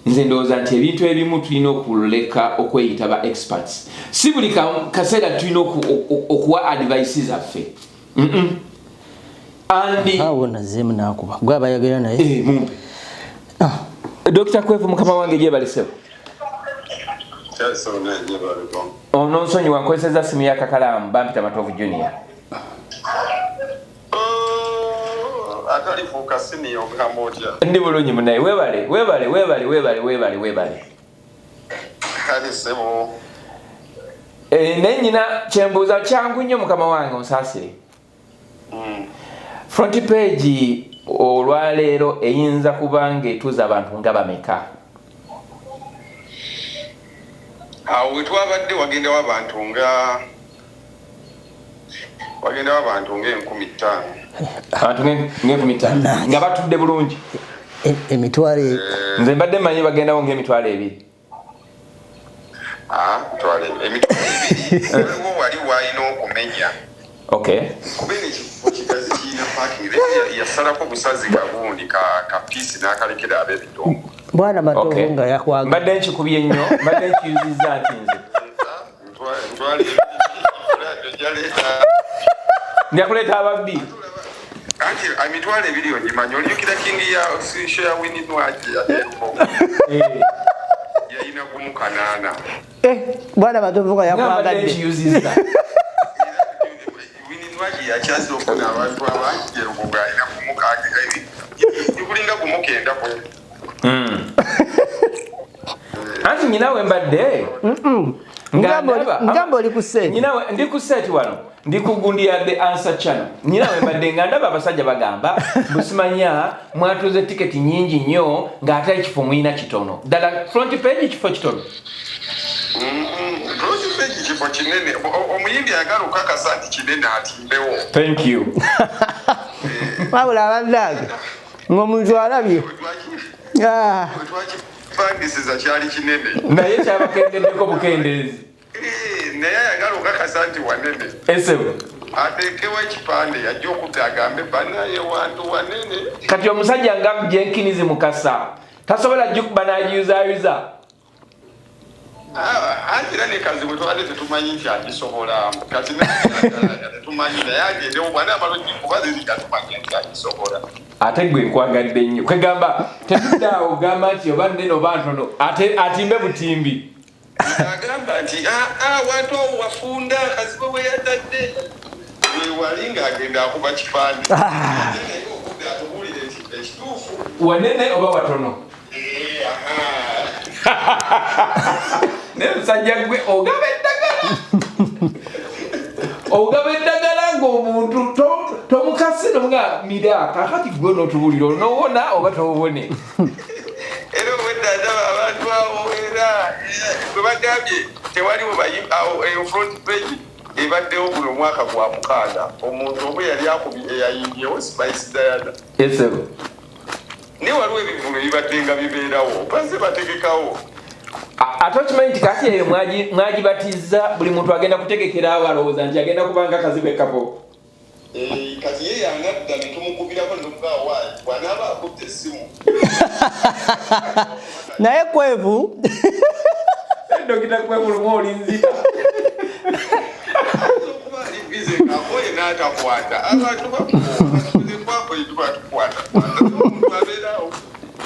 nze ndowooza nti ebintu ebimu tulina okuleka okweyita ba experts. Si buli kaseera tulina okuwa advice zaffe. And Awo nazeemu nakuba gwe abayogera naye. Eh, mumpe Dr. Kwefu, mukama wange, gyebalisewo. Ono nsonyiwa, nkozeseza simu ya kakalaamu. Bampita Matovu Junior. Atalifuuka siniya, ogamba otya? Ndi bulungi munaye, webale, webale, webale, webale, webale, webale. Kale sebo. Eh, naye nyina kyembuuza kyangu nnyo, mukama wange, onsaasire. Front page olwaleero eyinza kuba ng'etuuza abantu nga bameka? Awo wetwabadde wagendawo abantu nga wagendawo abantu nga 5000. Abantu nga 5000 nga batudde bulungi? Emitwalo Nze mbadde mmanyi bagendawo nga 20,000. Ah, emitwalo 2 waliwo wali walina okumenya. Kuba eno ekifo kigazi, kirina parking, yasalako busazi kagundi ka piece n'akalekera ab'ebidongo. Bwana Matovu nga yakwaga. Mbadde nkikubye nnyo, mbadde nkiyuzizza nti nze Emitwalo 2 ojaleeta. Njakuleeta ababbi. Anti 20,000 ogimanyi, olijukira King ya show ya Winnie Nwagi yateeko yayina 1800. Eh, bwana Matovu nga Nga mbadde yakwagadde. nkiyuzizza. Winnie Nwagi yakyaza okufuna abantu abangi erugogo, alina gumu kulinga 19 kwe. Anti nyina we mbadde nga Ngamba oli ku set. Nyina ndi ku set wano, ndi ku gundi ya The Answer Channel. Nyina we mbadde nga ndaba abasajja bagamba busimanya mwatuze tiketi nyingi nnyo ng'ate ekifo mulina kitono. Ddala front page kifo kitono? Front page kifo kinene. Omuyimbi ayagala okukakasa nti kinene atimbewo. Thank you. Wabula bannange, ng'omuntu alabye. Ah, Twakipangisiza kyali kinene. Naye kyabakendeddeko bukendeezi. Eh, naye ayagala okukakasa nti wanene esebo ateekewo ekipande, yajja okudda agambe banaye wantu wanene. Kati omusajja nga Jenkins Mukasa tasobola gikuba n'agiyuzaayuza? Ah, anti era ne Kazibwe twabadde tetumanyi nti agisobola. Kati tetumanyi, naye agendewo bwana amala ogikuba ziriga tumanya nti agisobola. Ate gwe nkwagadde nnyo, kwegamba tetuddaawo ogamba nti oba nnene oba ntono, ate atimbe butimbi. Agamba nti "Ah, ah, wantu awo wafunda Kazibwe we yatadde wewali ng'agenda akuba kipande." Ate naye okudda atubuulire nti ekituufu wanene oba watono. Eh, aha. Naye musajja gwe ogaba eddagala, ogaba eddagala ng'omuntu tomukase nomuga mira. Kakati gwe n'otubuulira onowona oba towone? Era obwedda ndaba abantu awo, era bwe bagambye tewaliwo awo eyo front page. Ebaddewo guno omwaka gwa mukaaga. Omuntu omu yali akubye eyayimbyewo Spice Diana. Esebo. Naye waliwo ebivvulu ebibadde nga bibeerawo, bazze bategekawo. Ate okimanyi nti kati eyo mwagibatiza buli muntu agenda kutegekera awo alowooza nti agenda kubanga Kazibwe Kapo. Eh, kati ye yanadda ne tumukubirako ne tumugamba waayi bw'anaaba akutte essimu. Naye Kwevu. Dokita Kwevu lumu olinzita. Okuba ali busy ng'akoye n'atakwata. Abantu bakuwa, tuba tukwata. Omuntu abeerawo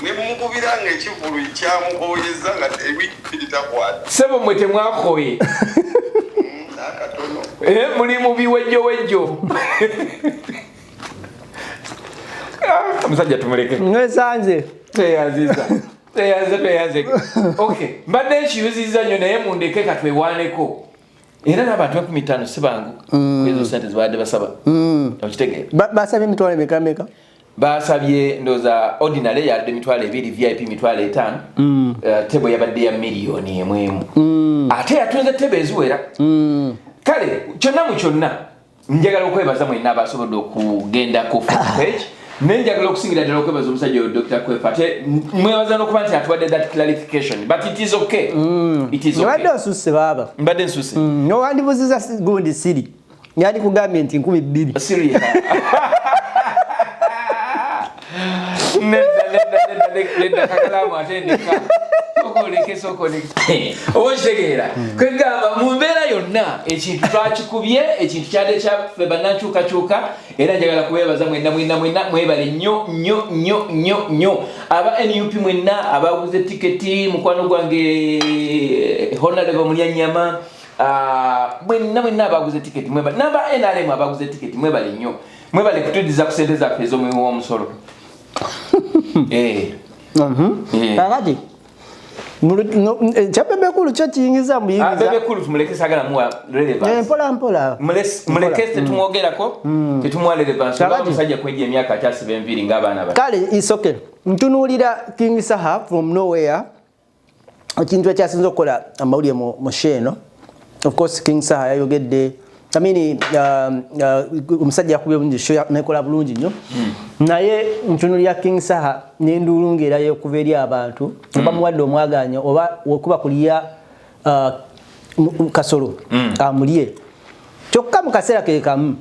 ne mumukubira ng'ekivvulu kyamukooyezza nga ewiiki bbiri takwata. Ssebo mmwe temwakoye. N'akatono. Eh, muli mu biwejjowejjo. Ah, omusajja tumuleke. Mwesanze. Tweyanziza. Tweyanze, tweyanze. Okay, mbadde nkiyuzizza nnyo naye mundeke katwewaaneko. Era n'abantu 50,000 si bangu kwezo sente zibadde basaba. Okitegeera? Basabye emitwalo emeka meka? Basabye ndowooza ordinary yadde 20,000, VIP 50,000. Table yabadde ya miliyoni 1 emu. Ate yatunze table eziwera. Kale kyonna mu kyonna njagala okwebaza mwenna abasobodde okugenda ku front page, naye njagala okusingira ddala okwebaza omusajja oyo Dr. Kwefu. Ate mwebaza n'okuba nti atuwadde that clarification, but it is okay, it is okay. Obadde osusse baaba. Mbadde nsusse. Nowandibuziza gundi siri yandikugambye nti 2,000. Siri nedda, nedda, nedda, nedda, kakalaamu ate ndeka. Sooka sooka oleke. Oba okitegeera, kwegamba mu mbeera yonna ekintu twakikubye, ekintu kyadde kyaffe bannankyukakyuka. Era njagala kubeebaza mwenna mwenna mwenna, mwebale nnyo nnyo nnyo nnyo nnyo. Aba NUP mwenna abaguze tiketi, mukwano gwange Honorable Mulyanyama, mwenna mwenna abaguze tiketi mwebale, n'aba NRM abaguze tiketi mwebale nnyo, mwebale kutuddiza ku sente zaffe ez'omuwi w'omusolo. Eh. Eh. Kakati ekya Bebe Cool kyo kiyingiza Ah, muyingiza. Bebe Cool tumuleke, sagala muwa relevance. Eh, mpola mpola. Muleke, tetumwogerako, tetumuwa relevance. Kakati. Oba omusajja kwejja emyaka akyasiba enviiri ng'abaana bato. Kale isoke ntunuulira King Saha from nowhere, ekintu ekyasinza okukola amawulire mu show eno. Of course King Saha yayogedde, I mean, omusajja yakubye bulungi show nekola bulungi nnyo, naye ntunuulira King Saha n'enduulu ng'erayo okuva eri abantu bamuwadde omwaganya oba okuba kulya Kasolo amulye. Kyokka mu kaseera ke kamu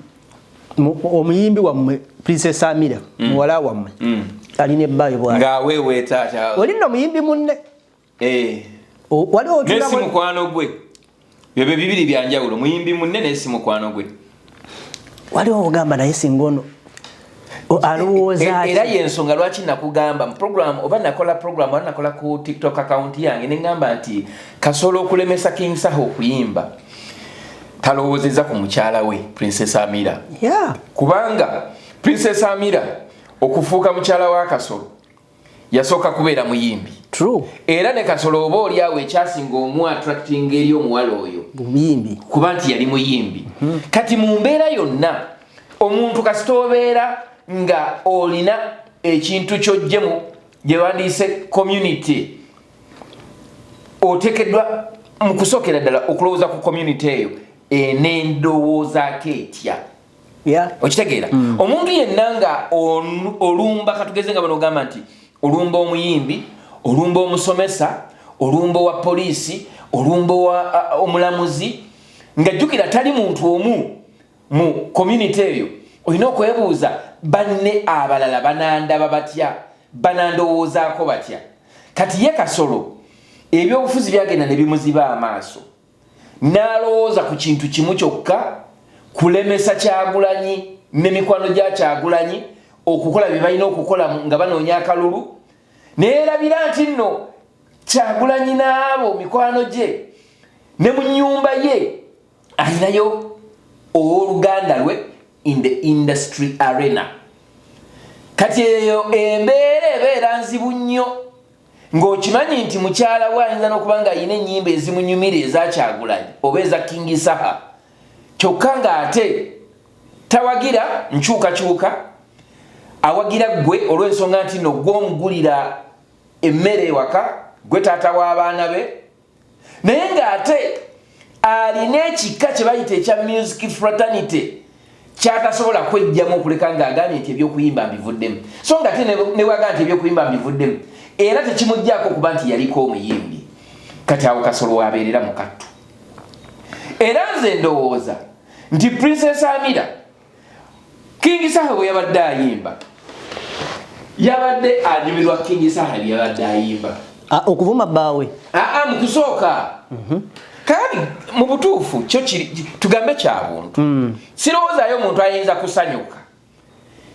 omuyimbi wammwe Princess Amira, muwala wammwe, alina ebbaayo bwali Ng'aweeweeta ata oli nno muyimbi munne. Eh. Waliwo Naye si mukwano gwe. Byebyo bibiri byanjawulo, muyimbi munne naye si mukwano gwe. Waliwo ogamba naye singa ono alowooza Era ki? yensonga lwaki nakugamba mu program, oba nakola program oba nakola ku TikTok account yange, neŋŋamba nti Kasobola okulemesa King Saha okuyimba, talowoozeza ku mukyala we Princess Amira, kubanga Princess Amira okufuuka mukyala wa Kasolo yasooka kubeera muyimbi. True. Era ne Kasolo oba oli awo ekyasinga omu attracting eri omuwala oyo buyimbi. Kuba nti yali muyimbi. Kati mu mbeera yonna omuntu kasita obeera nga olina ekintu kyojjemu gye bandiise community, oteekeddwa mu kusookera ddala okulowooza ku community eyo enendowoozaako etya. Okitegeera? Omuntu yenna nga olumba, katugeze nga banogamba nti olumba omuyimbi, olumba omusomesa, olumba owa poliisi, olumba owa omulamuzi, nga jjukira tali muntu omu mu community eyo, olina okwebuuza banne abalala banandaba batya, banandowoozaako batya. Kati ye Kasolo ebyobufuzi byagenda ne bimuziba amaaso, n'alowooza ku kintu kimu kyokka, kulemesa Kyagulanyi ne mikwano gya Kyagulanyi okukola bye balina okukola nga banoonya akalulu. Neerabira nti nno Kyagulanyi n'abo mikwano gye ne mu nnyumba ye alinayo owooluganda lwe in the industry arena. Kati eyo embeera ebeera nzibu nnyo ng'okimanyi nti mukyala we ayinza n'okuba ng'alina ennyimba ezimunyumira eza Kyagulanyi oba eza King Saha, kyokka ng'ate tawagira nkyukakyuka, awagira ggwe olw'ensonga nti no gw'omugulira emmere ewaka, gwe taata w'abaana be, naye ng'ate Alina ekika kye bayita ekya music fraternity kyatasobola kwejjamu okuleka ng'agambye nti ebyokuyimba mbivuddemu. So nga ate ne bwagamba nti ebyokuyimba mbivuddemu, era tekimuggyako okuba nti yaliko omuyimbi. Kati awo Kasolo wabeerera mu kattu. Era nze ndowooza nti Princess Amira, King Saha bwe yabadde ayimba, yabadde anyumirwa King Saha bye yabadde ayimba. Ah, okuvuma bbaawe. Aa, mu kusooka kakati mu butuufu kyo kiri, tugambe kya buntu. Sirowoozaayo omuntu ayinza kusanyuka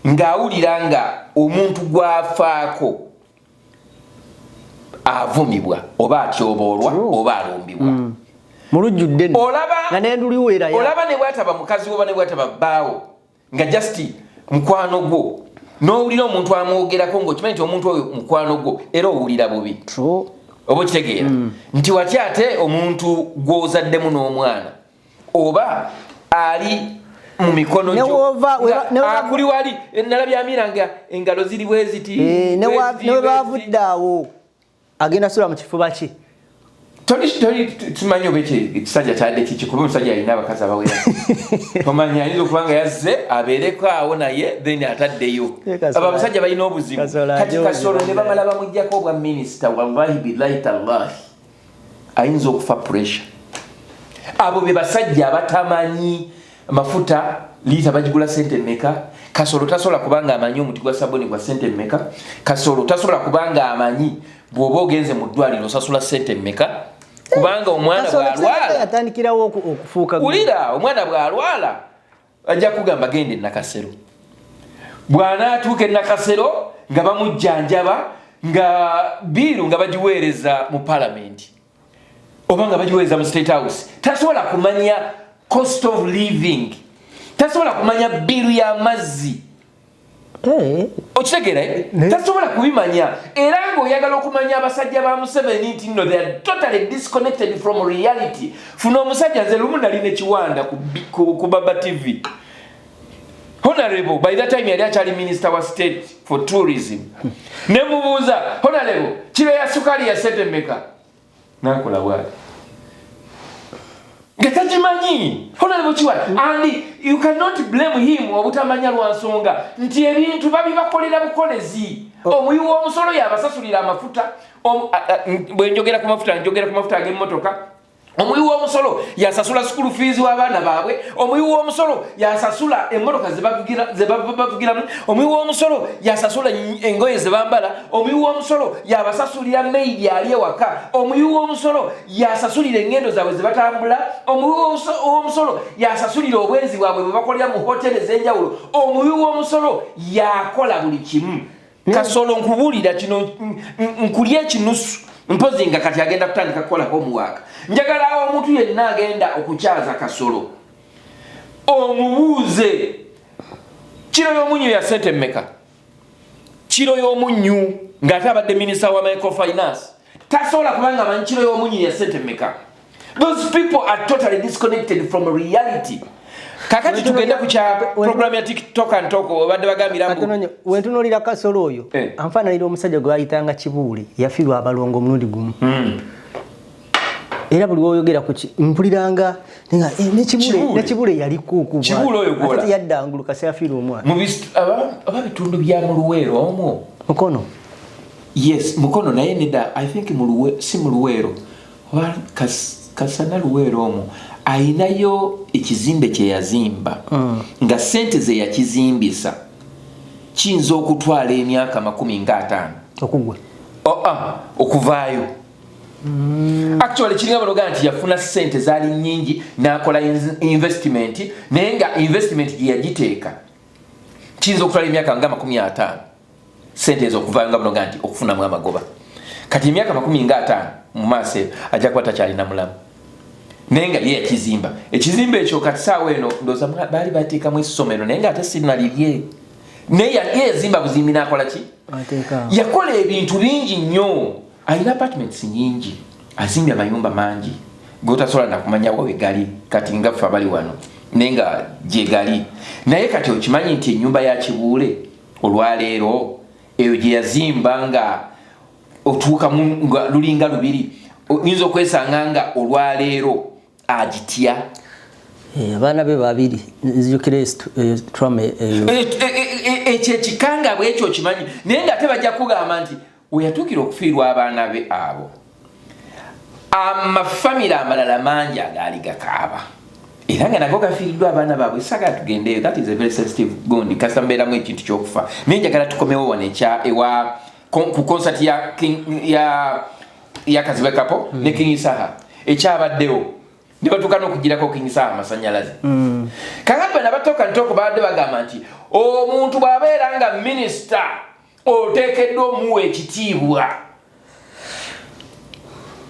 ng'awulira nga omuntu gw'afaako avumibwa oba atyoboolwa oba alumbibwa. Mulujjudde nno. Olaba nga nenduliweerayo. Olaba ne bwataba mukazi wo oba ne bwataba bbaawo, nga just mukwano gwo, n'owulira omuntu amwogerako ng'okimanyi nti omuntu oyo mukwano gwo, era owulira bubi. Oba okitegeera nti watya ate omuntu gw'ozaddemu n'omwana oba ali mu mikono Ne gyo nga akuli wali nalabye Amira nga engalo ziri bwe ziti. Eh, bwe ziti, ne we bwe ziti. Bavudde awo agenda sula mu kifuba ki? Toli tumanyi oba ekyo ekisajja kyadde kiki, kuba omusajja alina abakazi abawera. Tomanyi, ayinza okuba nga yazze abeereko awo naye then ataddeyo. Ye Kasolo. Abo abasajja balina obuzibu. Kasolo Kati ajoze Kasolo ne bannange. bamala bamugjako obwa minisita, wallahi billahi tallahi ayinza okufa pressure. Abo be basajja abatamanyi mafuta liita bagigula sente mmeka. Kasolo tasobola kubanga amanyi omuti gwa sabuni gwa sente mmeka. Kasolo tasobola kubanga amanyi bw'oba ogenze mu ddwaliro osasula sente mmeka, kubanga omwana Kasolo bw'alwala yatandikirawo okufuuka Wulira, omwana bw'alwala ajja kugamba genda e Nakasero. Bw'anaatuuka e Nakasero nga bamujjanjaba, nga bill nga bagiweereza mu palamenti oba nga bagiweereza mu State House. Tasobola kumanya cost of living, tasobola kumanya bill y'amazzi. Okitegeera, eh? Tasobola kubimanya. Era ng'oyagala okumanya abasajja ba Museveni nti nno they are totally disconnected from reality, funa omusajja. Nze lumu nali nekiwanda ku Baba TV, honorable, by that time yali akyali minister wa state for tourism, nemubuuza, "Honorable, kiro ya sukali ya sente mmeka?" Nakola bwati nga tagimanyi. Honorable Kiwanda, and you cannot blame him obutamanya, lwa nsonga nti ebintu babibakolera bukolezi. Omuwi w'omusolo yabasasulira amafuta. Bwe njogera ku mafuta, njogera ku mafuta ag'emmotoka. Omuwi w'omusolo yasasula school fees w'abaana baabwe. Omuwi w'omusolo yasasula emmotoka ze bavugiramu. Omuwi w'omusolo yasasula engoye ze bambala. Omuwi w'omusolo yabasasulira maid ali ewaka. Omuwi w'omusolo yasasulira engendo zaabwe ze batambula. Omuwi w'omusolo yasasulira obwenzi bwabwe bwe bakolera mu hoteri ez'enjawulo. Omuwi w'omusolo yakola buli kimu. Kasolo, nkubuulira kino, nkulya ekinusu, mpozi nga kati agenda kutandika kukola homework. Njagala omuntu yenna agenda okukyaza Kasolo omubuuze kiro y'omunnyu ya sente mmeka. Kiro y'omunnyu, ng'ate abadde minisita wa microfinance, tasobola kubanga amanyi kiro y'omunnyu ya sente mmeka. Those people are totally disconnected from reality. Kakati tugende ku kya program ya TikTok and Talk obadde bagambira mbu Katono nnyo. Wentunuulira Kasolo oyo, anfaananira omusajja gwe bayitanga Kibuule, yafiirwa abalongo omulundi gumu. Era buli woyogera ku mpuliranga nga, ne Kibuule. Kibuule. Ne Kibuule yaliko okuva. Kibuule oyo gwola. Ate yadda ngulu kasi yafiirwa omwana. Mu aba bitundu bya mu Luweero omwo. Mukono. Yes, Mukono, naye nedda, I think si mu Luweero oba Kasana Luweero omwo ayinayo ekizimbe kye yazimba, nga sente ze yakizimbisa kiyinza okutwala emyaka 50 okugwa. Oh, ah, okuvaayo. Actually kiringa banoga nti yafuna sente zaali nyingi n'akola investment, naye nga investment gye yagiteeka kiyinza okutwala emyaka nga 50 sente ezo okuvaayo, nga bunoga nti okufunamu amagoba. Kati emyaka 50 mu maaso eyo ajja kuba takyalina mulamu, naye nga ye yakizimba ekizimbe ekyo. Kati saawa eno ndowooza baali bateekamu essomero, naye nga ate sinalirye, naye ye yazimba buzimbi n'akola ki? Ateeka. Yakola ebintu bingi nnyo, alina apartments nyingi, azimbye amayumba mangi gotasobola nakumanya we gali kati nga ffe abali wano, naye nga gye gali. Naye kati okimanyi nti ennyumba ya Kibuule olwaleero eyo gye yazimba nga otuukamu nga lulinga lubiri, oyinza okwesanga nga olwaleero Agitya. Abaana be babiri, nzijukira trauma eyo. Ekyo ekikangabwa ekyo okimanyi, naye nga tebajja kugamba nti weyatuukira okufiirwa abaana be abo, amafamire amalala mangi agaali gakaaba era nga nago gafiiriddwa abaana baabwe. Sagala tugendeeyo, that is a very sensitive gundi, kasita mbeeramu ekintu kyokufa. Naye njagala tukomewo wano ekya ewa ku concert ya King, ya Kazibwe Kapo ne King Saha ekyabaddewo, ne batuuka n'okugirako King Saha amasanyalaze. Kakati bano abatoka ntoko babadde bagamba nti omuntu bw'abeera nga minisita oteekeddwa omuwa ekitiibwa.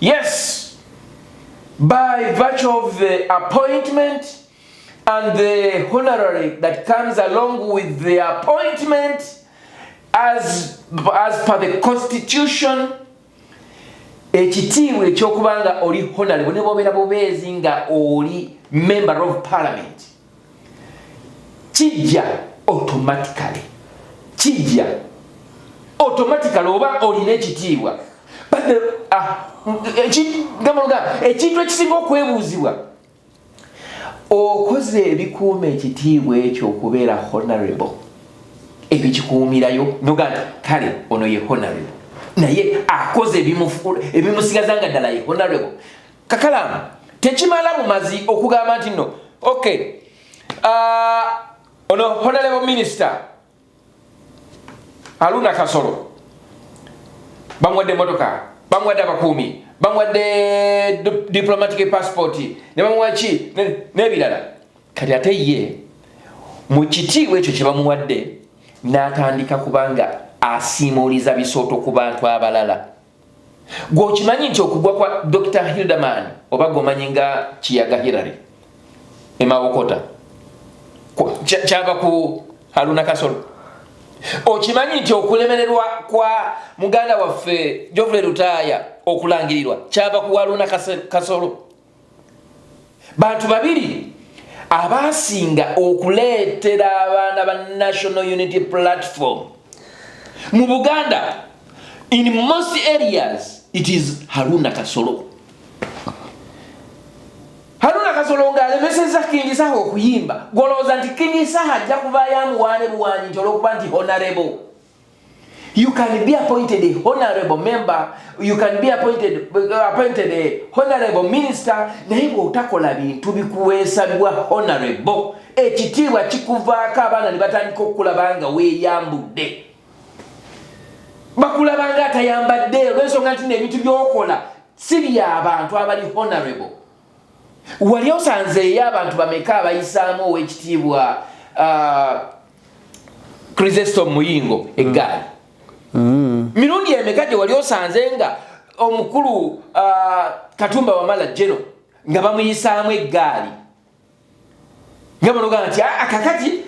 Yes, by virtue of the appointment and the honorary that comes along with the appointment, as per the constitution, ekitiibwa ekyokuba nga oli honorable, ne bwobeera bubeezi nga oli member of parliament, kijja automatically, kijja automatically oba olina ekitiibwa. But ekintu ekisinga okwebuuzibwa, okoze ebikuuma ekitiibwa ekyo okubeera honorable, ebikikuumirayo noga nti kale ono ye honorable, naye akoze ebimusigaza nga ddala ye honorable. Kakalamu tekimala bumazi okugamba nti no, okay, ono honorable minister Haruna Kasolo bamuwadde emotoka, bamuwadde abakuumi, bamuwadde diplomatic passport, ne bamuwa ki n'ebirala. Kati ate ye mu kitiibwa ekyo kye bamuwadde n'atandika kubanga asiimuuliza bisooto ku bantu abalala. Gweokimanyi nti okugwa kwa Dr Hilderman, oba gwomanyi nga Kiyaga Hillary Emawokota, kyava ku Haruna Kasolo? Okimanyi nti okulemererwa kwa muganda waffe Geoffrey Lutaaya okulangirirwa kyava ku Haruna Kasolo? Bantu babiri abasinga okuleetera abaana ba National Unity Platform mu Buganda. In most areas it is Haruna Kasolo. Haruna Kasolo ng'alemeseza King Saha okuyimba, golowooza nti King Saha ajja kuvaayo amuwaane buwanyi nti olwokuba nti honorable? You can be appointed a honorable member, you can be appointed a honorable minister, naye bw'otakola bintu bikuweesa bwa honorable, ekitiibwa kikuvaako. Abaana ne batandika okukulaba nga weeyambudde, bakulaba nga atayambadde, olw'ensonga nti n'ebintu by'okola si byabantu abali honorable. Wali osanzeeyo abantu bameka abayisaamu ow'ekitiibwa Chrysostom Muyingo eggaali? Mirundi emeka gye wali osanze nga omukulu Katumba Wamala Geno nga bamuyisaamu eggaali, nga banogaa nti, "Ah, kakati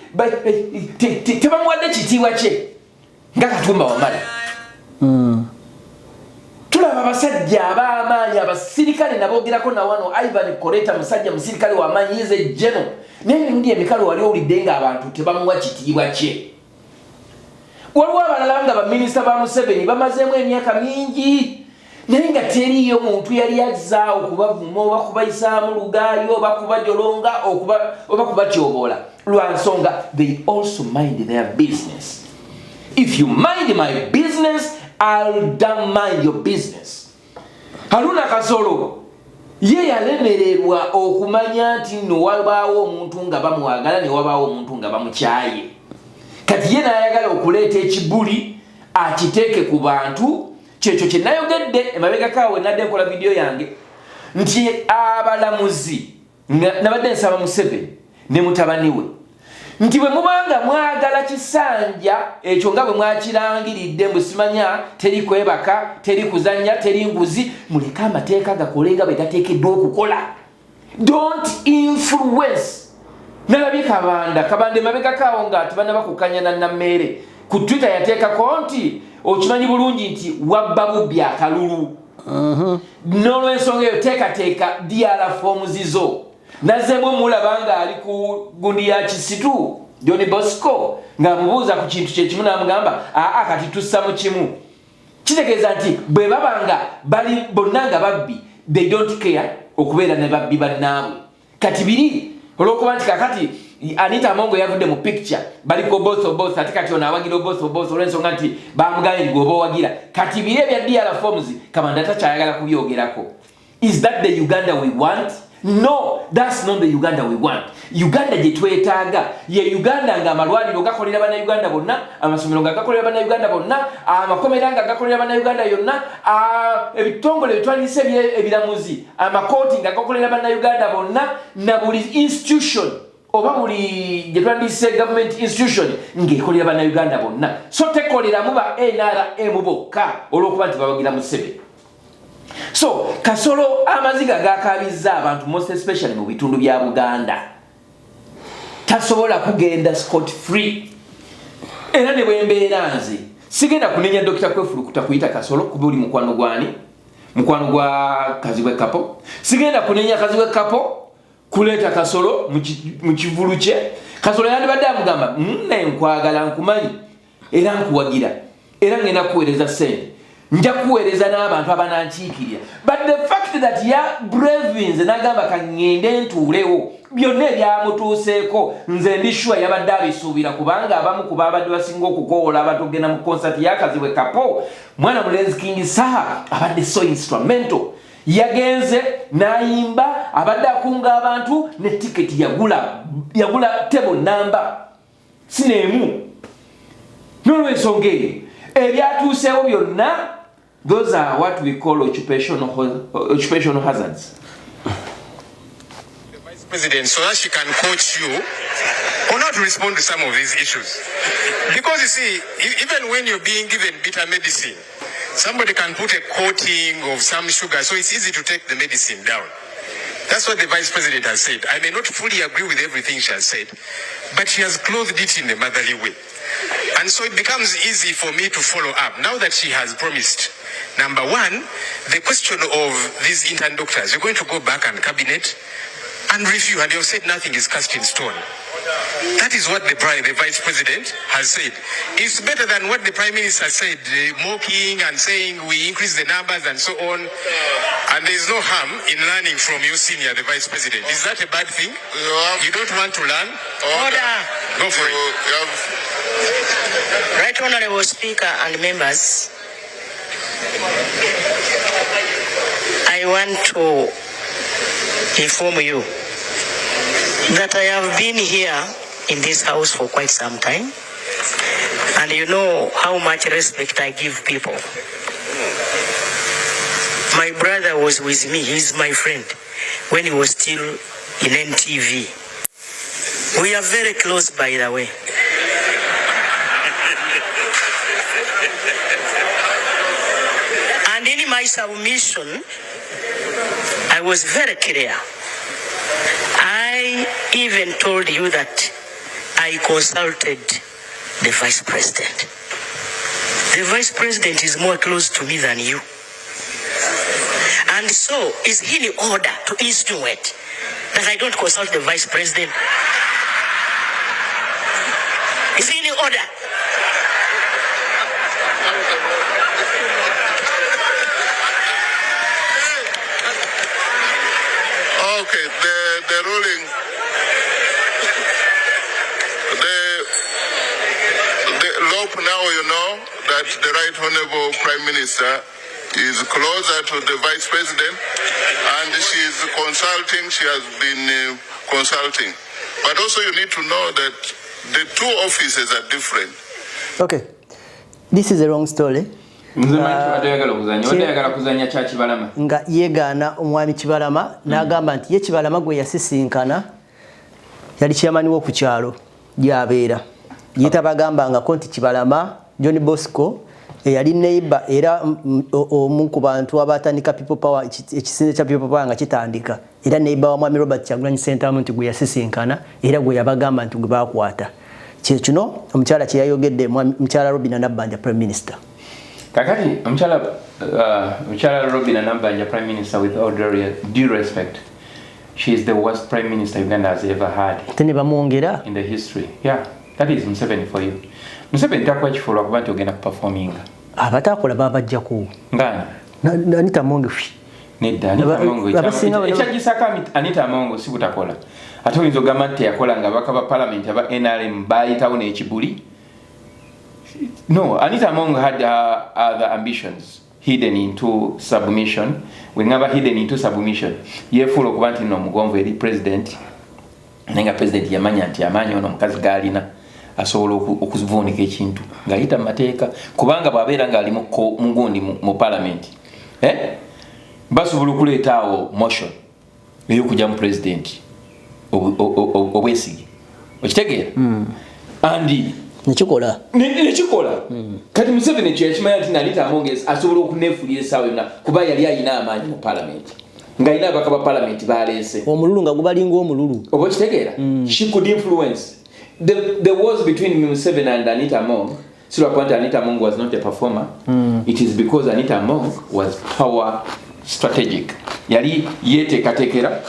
tebamuwadde kitiibwa kye nga Katumba Wamala"? Tulaba abasajja ab'amaanyi, abasirikale, nabogerako nawano, Ivan Koreta, musajja musirikale w'amaanyi, yize geno, naye emirundi emikalo wali owulidde nga abantu tebamuwa kitiibwa kye? Waliwo abalala nga baminisita ba Museveni bamazeemu emyaka mingi, naye nga teriiyo muntu yali azzaawo kubavuma oba kubayisaamu lugaayo oba kubajolonga oba kubatyoboola, lwa nsonga they also mind their business. If you mind my business, I'll damn mind your business. Haruna Kasolo ye yalemererwa okumanya nti nno wabaawo omuntu nga bamwagala ne wabaawo omuntu nga bamukyaye. Kati ye n'ayagala okuleeta ekibuli akiteeke ku bantu. Kyekyo kye nayogedde emabegakaawe, nadde nkola vidiyo yange nti abalamuzi, nabadde nsaba Museveni ne mutabani we nti bwe mubanga mwagala kisanja ekyo nga bwe mwakirangiridde, mbu simanya teri kwebaka, teri kuzanya, teri nguzi, muleke amateeka gakole nga bwe gateekeddwa okukola. Don't influence. Nalabye Kabanda, Kabanda emabegakaawo nga tebanaba kukanya na Nammeere, ku Twitter yateekako nti okimanyi bulungi nti wabba bubbi akalulu, n'olwensonga eyo teekateeka DR forms zo. Nazzemu mulaba ng'ali ku gundi ya Kisitu John Bosco ng'amubuuza ku kintu kyekimu, n'amugamba, "Aa, kati tussa mu kimu." Kitegeeza nti bwe baba nga bali bonna nga babbi, they don't care. Okubeera ne babbi bannaabwe. Kati biri olwokuba nti kakati Anita Amongo yavudde mu picture, baliko Oboth Oboth, ate kati ono awagira Oboth Oboth olw'ensonga nti bamugambye nti gwoba owagira. Kati biri ebya DR forms, Kabanda takyayagala kubyogerako. Is that the Uganda we want? No, that's not the Uganda we want. Uganda gye twetaaga ye Uganda nga amalwaliro gakolera Bannayuganda bonna, amasomero nga gakolera Bannayuganda bonna, amakomera nga gakolera Bannayuganda yonna, ebitongole ebitwalirisa ebiramuzi, amakooti nga gakolera Bannayuganda bonna, na buli institution oba buli gye twandiyise government institution ng'ekolera Bannayuganda bonna, so tekoleramu ba NRM bokka olw'okuba nti bawagira Museveni. So Kasolo amaziga gakabizza abantu, most especially mu bitundu bya Buganda. Tasobola kugenda scot free. Era ne bwembeera nze sigenda kunenya Dokita Kwefulukuta kuyita Kasolo kuba oli mukwano gwani, mukwano gwa Kazibwe Kapo. Sigenda kunenya Kazibwe Kapo kuleeta Kasolo mu kivulu kye. Kasolo yandibadde amugamba, "Naye nkwagala, nkumanyi era nkuwagira, era ngenda kuweereza ssente, nja kuweereza n'abantu abanankiikirira." But the fact that ya bravinze n'agamba kaŋŋende ntuulewo, byonna ebyamutuuseeko nze ndi sure yabadde abisuubira, kubanga abamu ku babadde basinga okukoola abantu okugenda mu konsati y'Akazibwe Kapo, mwana mulenzi King Saha abadde so instrumental. Yagenze n'ayimba, abadde akunga abantu ne tiketi yagula, yagula table namba sineemu. N'olwensonga eyo ebyatuuseewo byonna, those are what we call occupational hazards. Vice President, so that she can coach you on how to respond to some of these issues. Because you see, even when you're being given bitter medicine, somebody can put a coating of some sugar, so it's easy to take the medicine down. That's what the Vice President has said. I may not fully agree with everything she has said, but she has clothed it in a motherly way. And so it becomes easy for me to follow up now that she has promised. Number one, the question of these intern doctors, you're going to go back and cabinet and review, and you have said nothing is cast in stone. That is what the Vice President has said. It's better than what the Prime Minister said, mocking and saying we increase the numbers and so on. And there is no harm in learning from your senior, the Vice President. Is that a bad thing? You You don't want to learn? Order. Go for it. You have Right Honorable Speaker and members, I want to inform you that I have been here in this house for quite some time, and you know how much respect I give people. My brother was with me, he's my friend, when he was still in NTV. We are very close, by the way. And in my submission, I was very clear. I even told you that I consulted the Vice President. The Vice President is more close to me than you. And so, is he in order to insinuate that I don't consult the Vice President? Is he in order? Okay, the ruling, the LOP, now you know that the Right Honorable Prime Minister is closer to the Vice President and she is consulting, she has been consulting. But also you need to know that the two offices are different. Okay, this is a wrong story. Nze manyi kibadde oyagala okuzanya, obadde oyagala kuzanya kya Kibalama. Nga yeegaana omwami Kibalama n'agamba nti ye Kibalama gwe yasisinkana yali chairman wo ku kyalo gy'abeera. Ye tabagambangako nti Kibalama John Bosco eyali neighbor era omu ku bantu abatandika People Power, ekisinde kya People Power nga kitandika, era neighbor wa mwami Robert Kyagulanyi Ssentamu, nti gwe yasisinkana era gwe yabagamba nti gwe bakwata. Kye kino omukyala kye yayogedde, mukyala Robina Nabbanja, Prime Minister. Kakati omukyala Robina Nabbanja, Prime Minister, with all due respect, she is the worst prime minister Uganda has ever had ate ne bamwongera in the history. Yeah, that is Museveni for you. Museveni takuwa kifo lwakuba nti ogenda kuperforminga. Abataakola babajjako. Ngani? Anita Amonge. Nedda, ekyagisako Anita Among si butakola. Ate oyinza ogamba nti teyakola nga ababaka ba Parliament aba NRM bayitawo n'ekibuli? No, Anita Among had her other ambitions hidden into submission. Wengamba hidden into submission, yefuula okuba nti nno omugonvu eri president, naye nga president yamanya nti amaanyi ono omukazi gaalina asobola okuvuunika ekintu ng'ayita mu mateeka, kubanga bw'abeera ng'ali mugundi mu Parliament, eh? Basobola okuleeta awo motion ey'okujja mu president obwesige, okitegeera? And Nekikola. Nekikola. Kati Museveni ekyo yakimanya nti Anita Among asobola okuneefulira essaawa yonna, kuba yali ayina amaanyi mu Parliament, ng'alina ababaka ba Parliament baleese. Omululu nga gubalinga omululu. Oba okitegeera? She could influence the wars between Museveni and Anita Among. Si lwakuba nti Anita Among was not a performer. It is because Anita Among was power strategic. Yali yeteekateekera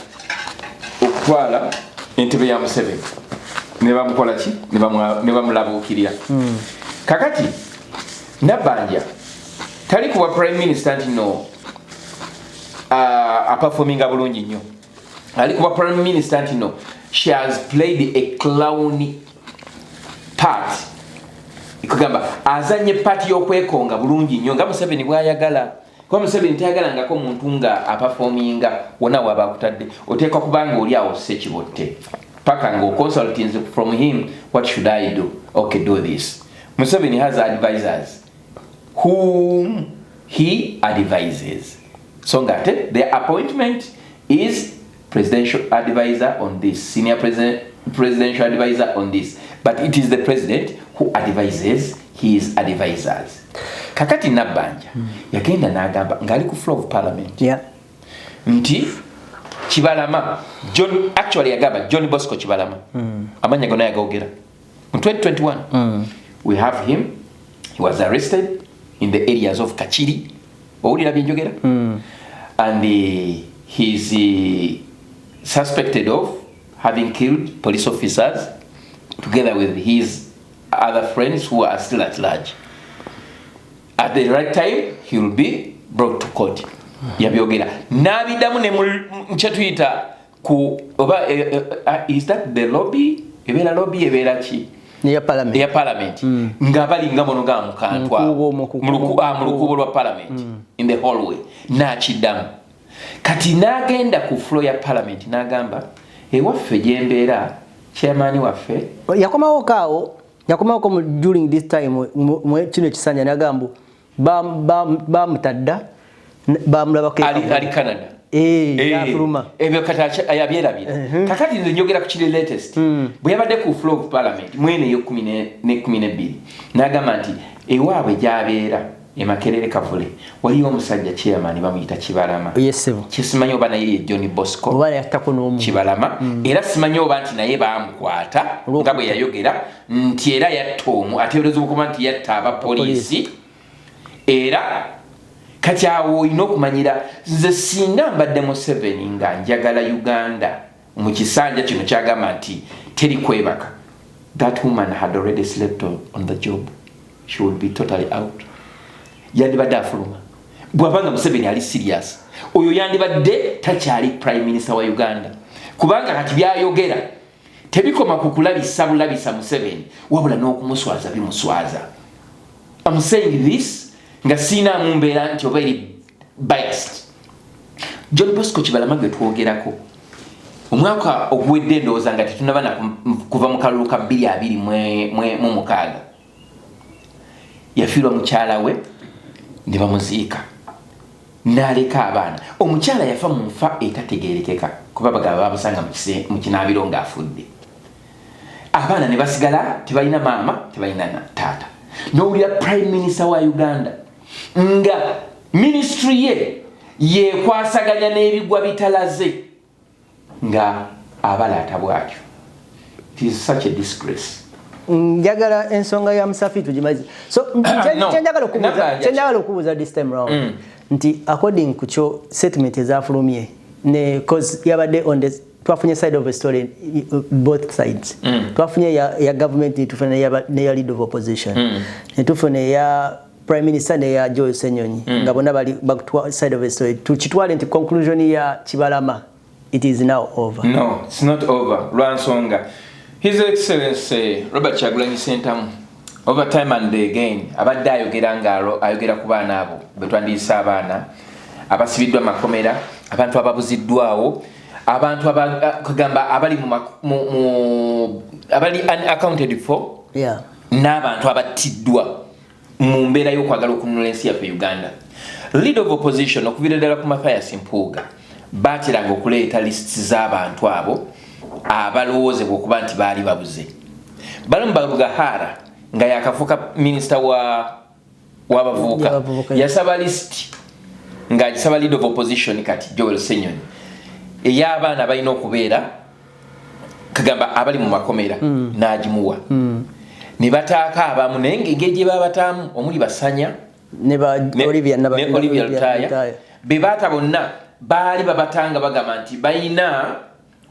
okutwala entebe ya Museveni, ne bamukola ki, ne bamulabuukirira. Kakati Nabbanja tali kuba prime minister nti no aperforminga bulungi nnyo. Ali kuba prime minister nti no, she has played a clown part, kugamba azanye part y'okwekonga bulungi nnyo nga Museveni bwayagala, kuba Museveni tayagalangako muntu nga aperforminga. Wonna waba akutadde, oteekwa kubanga oli awo sekibotte paka nga oconsulting from him, "What should I do?" "Okay, do this." Museveni has advisors whom he advises, so nga ate their appointment is presidential advisor on this, senior presidential advisor on this, but it is the president who advises his advisors. Kakati Nabbanja yagenda n'agamba ng'ali ku floor of Parliament nti Kibalama John, actually yagamba John Bosco Kibalama, amanya gonna yagogera mu 2021. We have him, he was arrested in the areas of Kachiri, owulira byenjogera? And he's suspected of having killed police officers together with his other friends who are still at large. At the right time he will be brought to court. Yabyogera n'abiddamu ne kyetuyita ku oba is that the lobby, ebeera lobby, ebeera ki? Eya Parliament. Eya Parliament, nga bali nga muno nga mukantu awo, Mu mu lukuubo lwa Parliament, in the hallway, n'akiddamu. Kati n'agenda ku floor ya Parliament n'agamba, ewaffe gyembeera, chairman waffe. Yakomawo kaawo, yakomawoko during this time mu kino ekisanja, nagamba bamutadda bamulabako. Ali Canada. Eh, yafuluma. Ebyo kati yabyerabira. Kakati nze njogera ku kiri latest, bwe yabadde ku floor of Parliament mwene eyo 12, n'agamba nti ewaabwe gy'abeera e Makerere Kavule waliyo omusajja chairman bamuyita Kibalama. Yesebo. Kyesimanyi oba naye ye John Bosco oba yattako n'omu. Kibalama, era simanyi oba nti naye bamukwata nga bwe yayogera nti era yatta omu, ateeberezebwa okuba nti yatta abapoliisi. Era kati awo olina okumanyira, nze singa mbadde Museveni nga njagala Uganda mu kisanja kino kyagamba nti teri kwebaka, that woman had already slept on the job. She would be totally out. Yandibadde afuluma. Bw'abanga Museveni ali serious, oyo yandibadde takyali prime minister wa Uganda, kubanga kati byayogera tebikoma ku kulabisa bulabisa Museveni, wabula n'okumuswaza bimuswaza. I'm saying this nga siinaamu mbeera nti oba eri biased. John Bosco Kibalama gwe twogerako, omwaka oguwedde, endowooza nga tetunaba na kuva mu kalulu ka 2026, yafiirwa mukyala we ne bamuziika n'aleka abaana. Omukyala yafa mu nfa etategerekeka, kuba bagaba bamusanga mu kinaabiro ng'afudde. Abaana ne basigala tebalina maama, tebalina na taata. N'owulira prime minister wa Uganda nga ministry ye yekwasaganya n'ebigwa bitalaze nga abalaata bwatyo. It is such a disgrace. Njagala ensonga ya Musafiri tugimaze. So No. Nabanja. Kyenjagala okubuuza this time round nti according ku kyo statement ezafulumye ne cause yabadde on the, twafunye side of a story, both sides. Twafunye ya government, netufuna neya leader of opposition, netufuna eya Prime Minister ne ya Joel Ssenyonyi nga bonna bali back to side of the story. Tukitwale nti conclusion ya Kibalama, it is now over? No, it's not over, lwansonga His Excellency Robert Kyagulanyi Ssentamu over time and again abadde ayogera nga ayogera ku baana abo betwandiisa, abaana abasibiddwa makomera, abantu ababuziddwawo, abantu kugamba abali abali unaccounted for n'abantu abattiddwa mu mbeera y'okwagala okununula ensi yaffe Uganda. Leader of Opposition, okuviira ddala ku Mathias Mpuuga, baateranga okuleeta lists z'abantu abo abalowoozebwa okuba nti baali babuze. Balamu Barugahara nga yakafuuka minisita wa w'abavubuka Y'abavubuka. yasaba list ng'agisaba Leader of Opposition kati Joel Ssenyonyi ey'abaana balina okubeera kagamba abali mu makomera, n'agimuwa ne bataako abamu, naye ng'engeri gye babataamu omuli Basanya ne ba Olivia ne Olivia Lutaaya, be baata bonna baali babatanga bagamba nti balina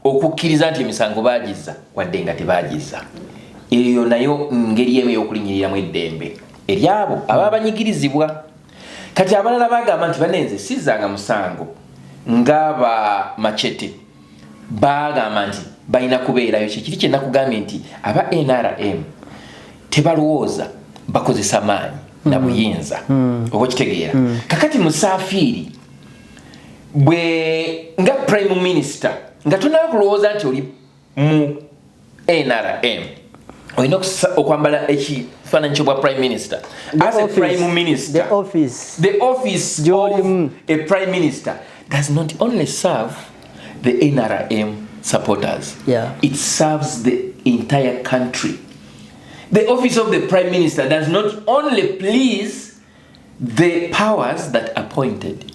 okukkiriza nti emisango bagiza wadde nga tebagiza. Eyo nayo ngeri emu ey'okulinyiriramu eddembe eryabo ababa banyigirizibwa. Kati abalala bagamba nti banenze sizanga musango ng'aba Machete, bagamba nti balina kubeerayo. Kyekiri kyenakugambye nti aba NRM tebalowooza, bakozesa maanyi na buyinza, oba okitegeera. Kakati Musaafiiri bwe nga Prime Minister, nga tonaba kulowooza nti oli mu NRM, olina okwambala ekifaananyi kyobwa Prime Minister. The As a office, Prime Minister, the office. The office of Gy'olimu. a Prime Minister does not only serve the NRM supporters, it serves the entire country. The office of the Prime Minister does not only please the powers that appointed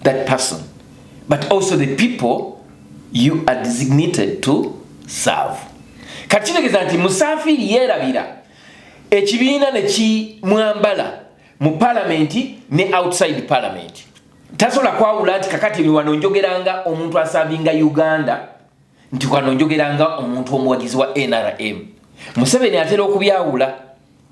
that person, but also the people you are designated to serve. Kati kitegeeza nti Musafiri yeerabira ekibiina ne kimwambala mu palamenti ne outside parliament. Tasobola kwawula nti kakati wano njogeranga omuntu aservinga Uganda, nti wano njogeranga omuntu omuwagizi wa NRM. Museveni atera okubyawula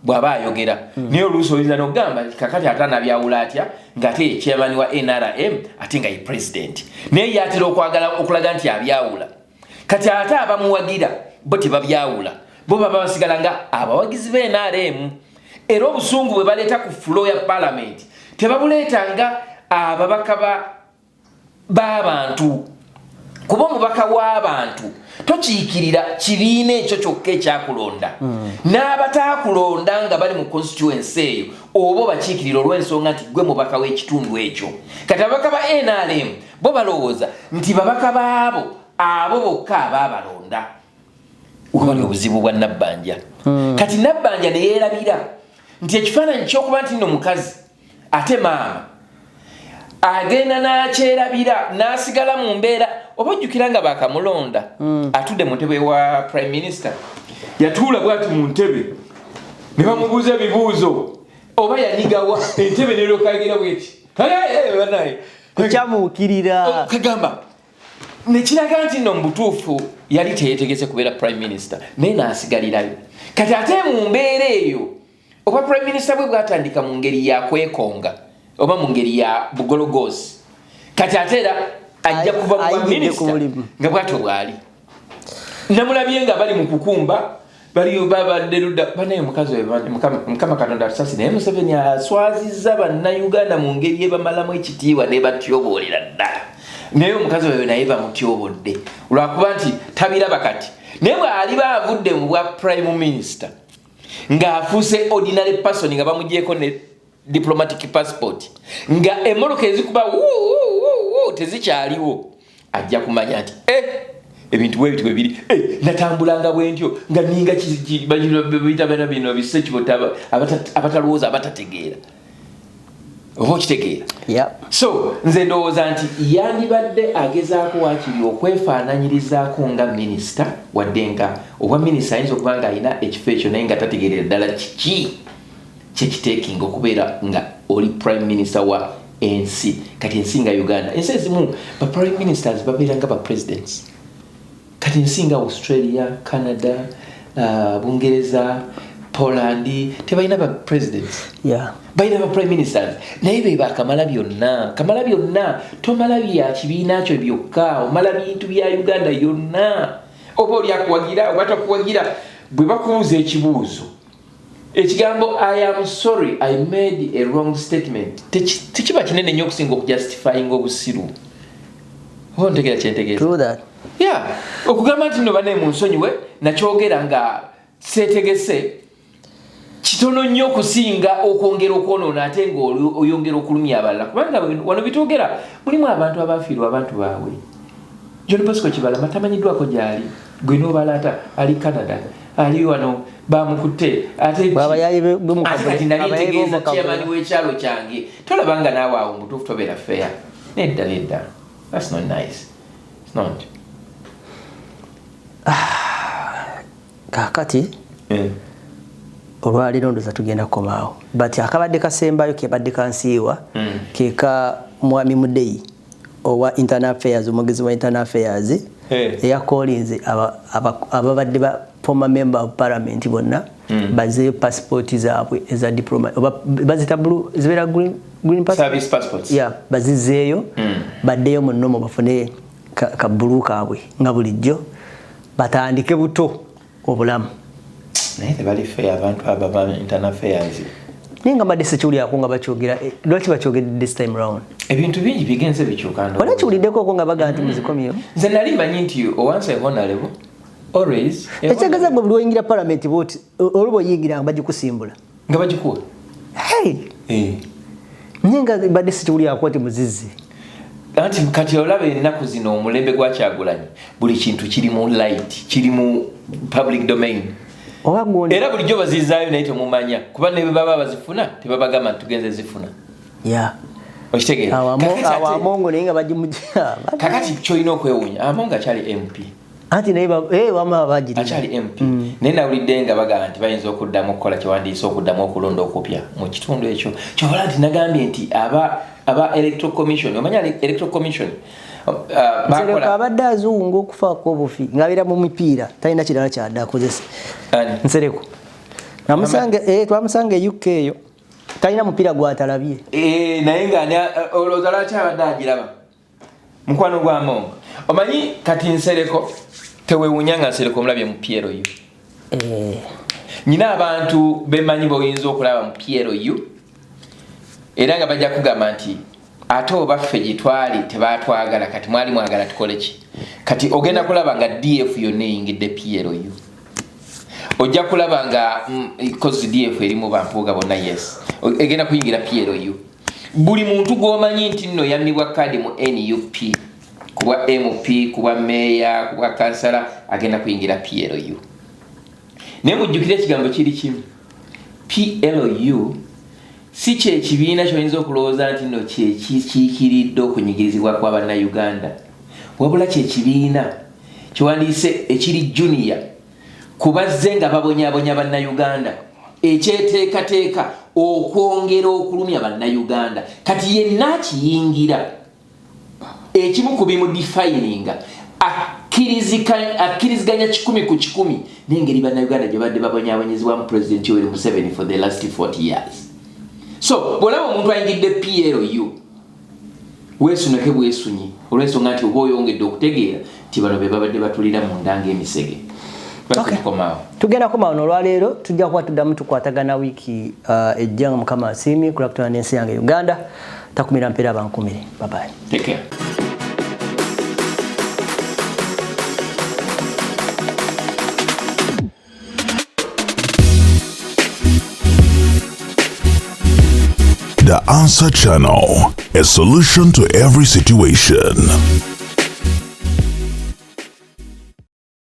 bw'aba ayogera, naye oluusi oyinza nokugamba nti kakati ate anabyawula atya ng'ate ye chairman wa NRM ate nga ye president? Naye yatera okwagala okulaga nti abyawula. Kati ate abamuwagira bo tebabyawula, bo baba basigala nga abawagizi ba NRM, era obusungu bwe baleeta ku floor ya parliament tebabuleeta nga ababaka b'abantu, kuba omubaka w'abantu tokiikirira kibiina ekyo kyokka ekyakulonda. N'abataakulonda nga bali mu constituency eyo oba obakiikirira olw'ensonga nti gwe mubaka w'ekitundu ekyo. Kati ababaka ba NRM bo balowooza nti babaka baabo abo bokka abaabalonda. Webali obuzibu bwa Nabbanja. Kati Nabbanja ne yeerabira nti ekifaananyi kyokuba nti nno mukazi ate maama, agenda n'akyerabira n'asigala mu mbeera. Oba ojjukira nga bakamulonda atudde mu ntebe wa Prime Minister, yatuula bwati mu ntebe ne bamubuuza ebibuuzo, oba yanyigawa entebe neryokagira bweti banaye. Kukyamuukirira. Kagamba nekiraga nti nno mu butuufu yali teyetegese kubeera Prime Minister, naye n'asigalirayo. Kati ate mu mbeera eyo oba Prime Minister bwe bwatandika mu ngeri ya kwekonga oba mu ngeri ya bugologosi, kati ate era ajja kuva mu bwa Ayingidde ku minisita mulimu. Nga bwatyo bwali namulabye nga bali mu kukumba, bali babadde ludda banaye omukazi oyo Mukama Katonda atusasi. Naye Museveni aswazizza Bannayuganda mu ngeri ebamalamu ekitiibwa ne batyoboolera ddala, naye omukazi oyo naye bamutyobodde lwakuba nti tabiraba kati. Naye bw'aliba avudde mu bwa Prime Minister ng'afuuse ordinary person, nga bamugyeko ne diplomatic passport, nga emmotoka ezikuba wuu, wuu, wuu, wuu, tezikyaliwo, ajja kumanya nti eh, ebintu bwe biti bwe biri. Eh, natambulanga bwe ntyo nga ninga biyita bana bino bisekibota abatalowooza, abatategeera, oba okitegeera. So nze ndowooza nti yandibadde agezaako waakiri okwefaananyirizaako nga minisita, wadde nga obwa minisita ayinza okuba nga alina ekifo ekyo naye nga tategeerera ddala kiki kyekiteekinga okubeera nga oli Prime Minister wa ensi. Kati ensi nga Uganda, ensi ezimu ba prime ministers babeera nga ba presidents. Kati ensi nga Australia, Canada, Bungereza, Poland tebalina ba presidents, balina ba prime ministers, naye be bakamala byonna. Kamala byonna tomala bya kibiina kyo byokka, omala bintu bya Uganda yonna. Oba oli akuwagira oba takuwagira, bwe bakubuuza ekibuuzo, ekigambo "I am sorry, I made a wrong statement" tekiba kinene nnyo okusinga okujustifyinga obusiru. Oba ntegeera kyentegeeza? True that. Yeah, okugamba nti no bane munsonyiwe, nakyogera nga seetegese, kitono nnyo okusinga okwongera okwonoona ate nga oyongera okulumya abalala, kubanga wano bitwogera mulimu abantu abafiirwa abantu baabwe. John Bosco Kibalama tamanyiddwako gyali, gwe n'obalaata ali Canada, ali wano bamukutte ate Bw'abayayi ate kati nali abayayi ntegeeza b'omukabule. chairman w'ekyalo kyange. Tolaba nga naawe awo mutuufu tobeera fair? Nedda, nedda, that's not nice, it's not. Kaakati olwaleero ndoza tugenda kukomaawo, but akabadde kasembayo kebadde kansiiwa keka mwami Mudeyi owa internal affairs, omwogezi wa internal affairs, eyakolinze ababadde ba former member of parliament bonna bazeeyo passport zaabwe eza diploma, oba bazita blue, zibeera green passport? Service passports. Yeah, bazizeeyo baddeyo mu nnomo bafune ka blue kaabwe nga bulijjo, batandike buto obulamu. Naye tebali fair abantu abo aba internal affairs. Naye nga mbadde sikiwulyako nga bakyogera, lwaki bakyogedde this time round? Ebintu bingi bigenze bikyuka, ndowooza. Wali kiwuliddeko nga bagaa nti muzikomyewo? Nze nali manyi nti once a honorable, always a Ekitegeeza gwe buli oyingira palamenti bwoti, oluba oyingira nga bagikusimbula. Nga bagikuwa. Hey! Naye nga mbadde sikiwulyako nti muzizzi. Anti kati olaba ennaku zino omulembe gwa Kyagulanyi, buli kintu kiri mu light, kiri mu public domain. Oba gundi. Era bulijjo bazizaayo naye temumanya, kuba ne bwe baba bazifuna tebabagamba nti tugenze zifuna. Okitegeera? Kakati Awo Amongo naye nga bagimujja. Kakati kyolina okwewuunya, Amongo akyali MP. Anti naye wama bagirina. Akyali MP, naye nawulidde nga bagamba nti bayinza okuddamu okukola kyewandiise, okuddamu okulonda okupya mu kitundu ekyo. Kyobola nti nagambye nti aba electoral commission, omanya electoral commission Nsereko bakola abadde azunga okufaako obufi ng'abeera mu mipiira, talina kirala kyadde akozesa. Ani? Nsereko twamusanga e UK eyo, talina mupiira gwatalabye. Naye nga olowooza lwaki abadde agiraba? Mukwano gwa Amongo. Omanyi kati Nsereko tewewuunya nga Nsereko omulabye mu PLU. Nyina abantu bemanyi boyinza okulaba mu PLU era nga bajja kugamba nti ate oba ffe gye twali tebatwagala, kati mwali mwagala tukole ki? Kati ogenda kulaba nga DF yonna eyingidde PLU. Ojja kulaba nga kozi DF erimu bampuuga bonna, yes, egenda kuyingira PLU. Buli muntu gw'omanyi nti nno yammibwa kaadi mu NUP kubwa MP, kubwa meeya, kubwa kansala, agenda kuyingira PLU. Naye mujjukire ekigambo kiri kimu, PLU si kye kibiina ky'oyinza okulowooza nti nno kyekikiikiridde okunyigirizibwa kwa bannayuganda, wabula kye kibiina kiwandiise ekiri junior kubazze nga babonyabonya bannayuganda, ekyeteekateeka okwongera okulumya bannayuganda. Kati yenna akiyingira, ekimu ku bimudefininga, akkiriziganya 100% n'engeri bannayuganda gye badde babonyabonyezebwamu President Yoweri Museveni for the last 40 years. So bw'olaba omuntu ayingidde PLU, weesuneke bwesunyi, olw'ensonga nti oba oyongedde okutegeera nti bano be babadde batulira munda ng'emisege. Tukomaawo. Tugenda koma wano olwaleero, tujja kuba tuddamu tukwatagana wiiki ejja nga Mukama asiimye. Kulakutana n'ensi yange Uganda, takumira mpeera abankumire. Bye bye. Take care. The Answer Channel, a solution to every situation.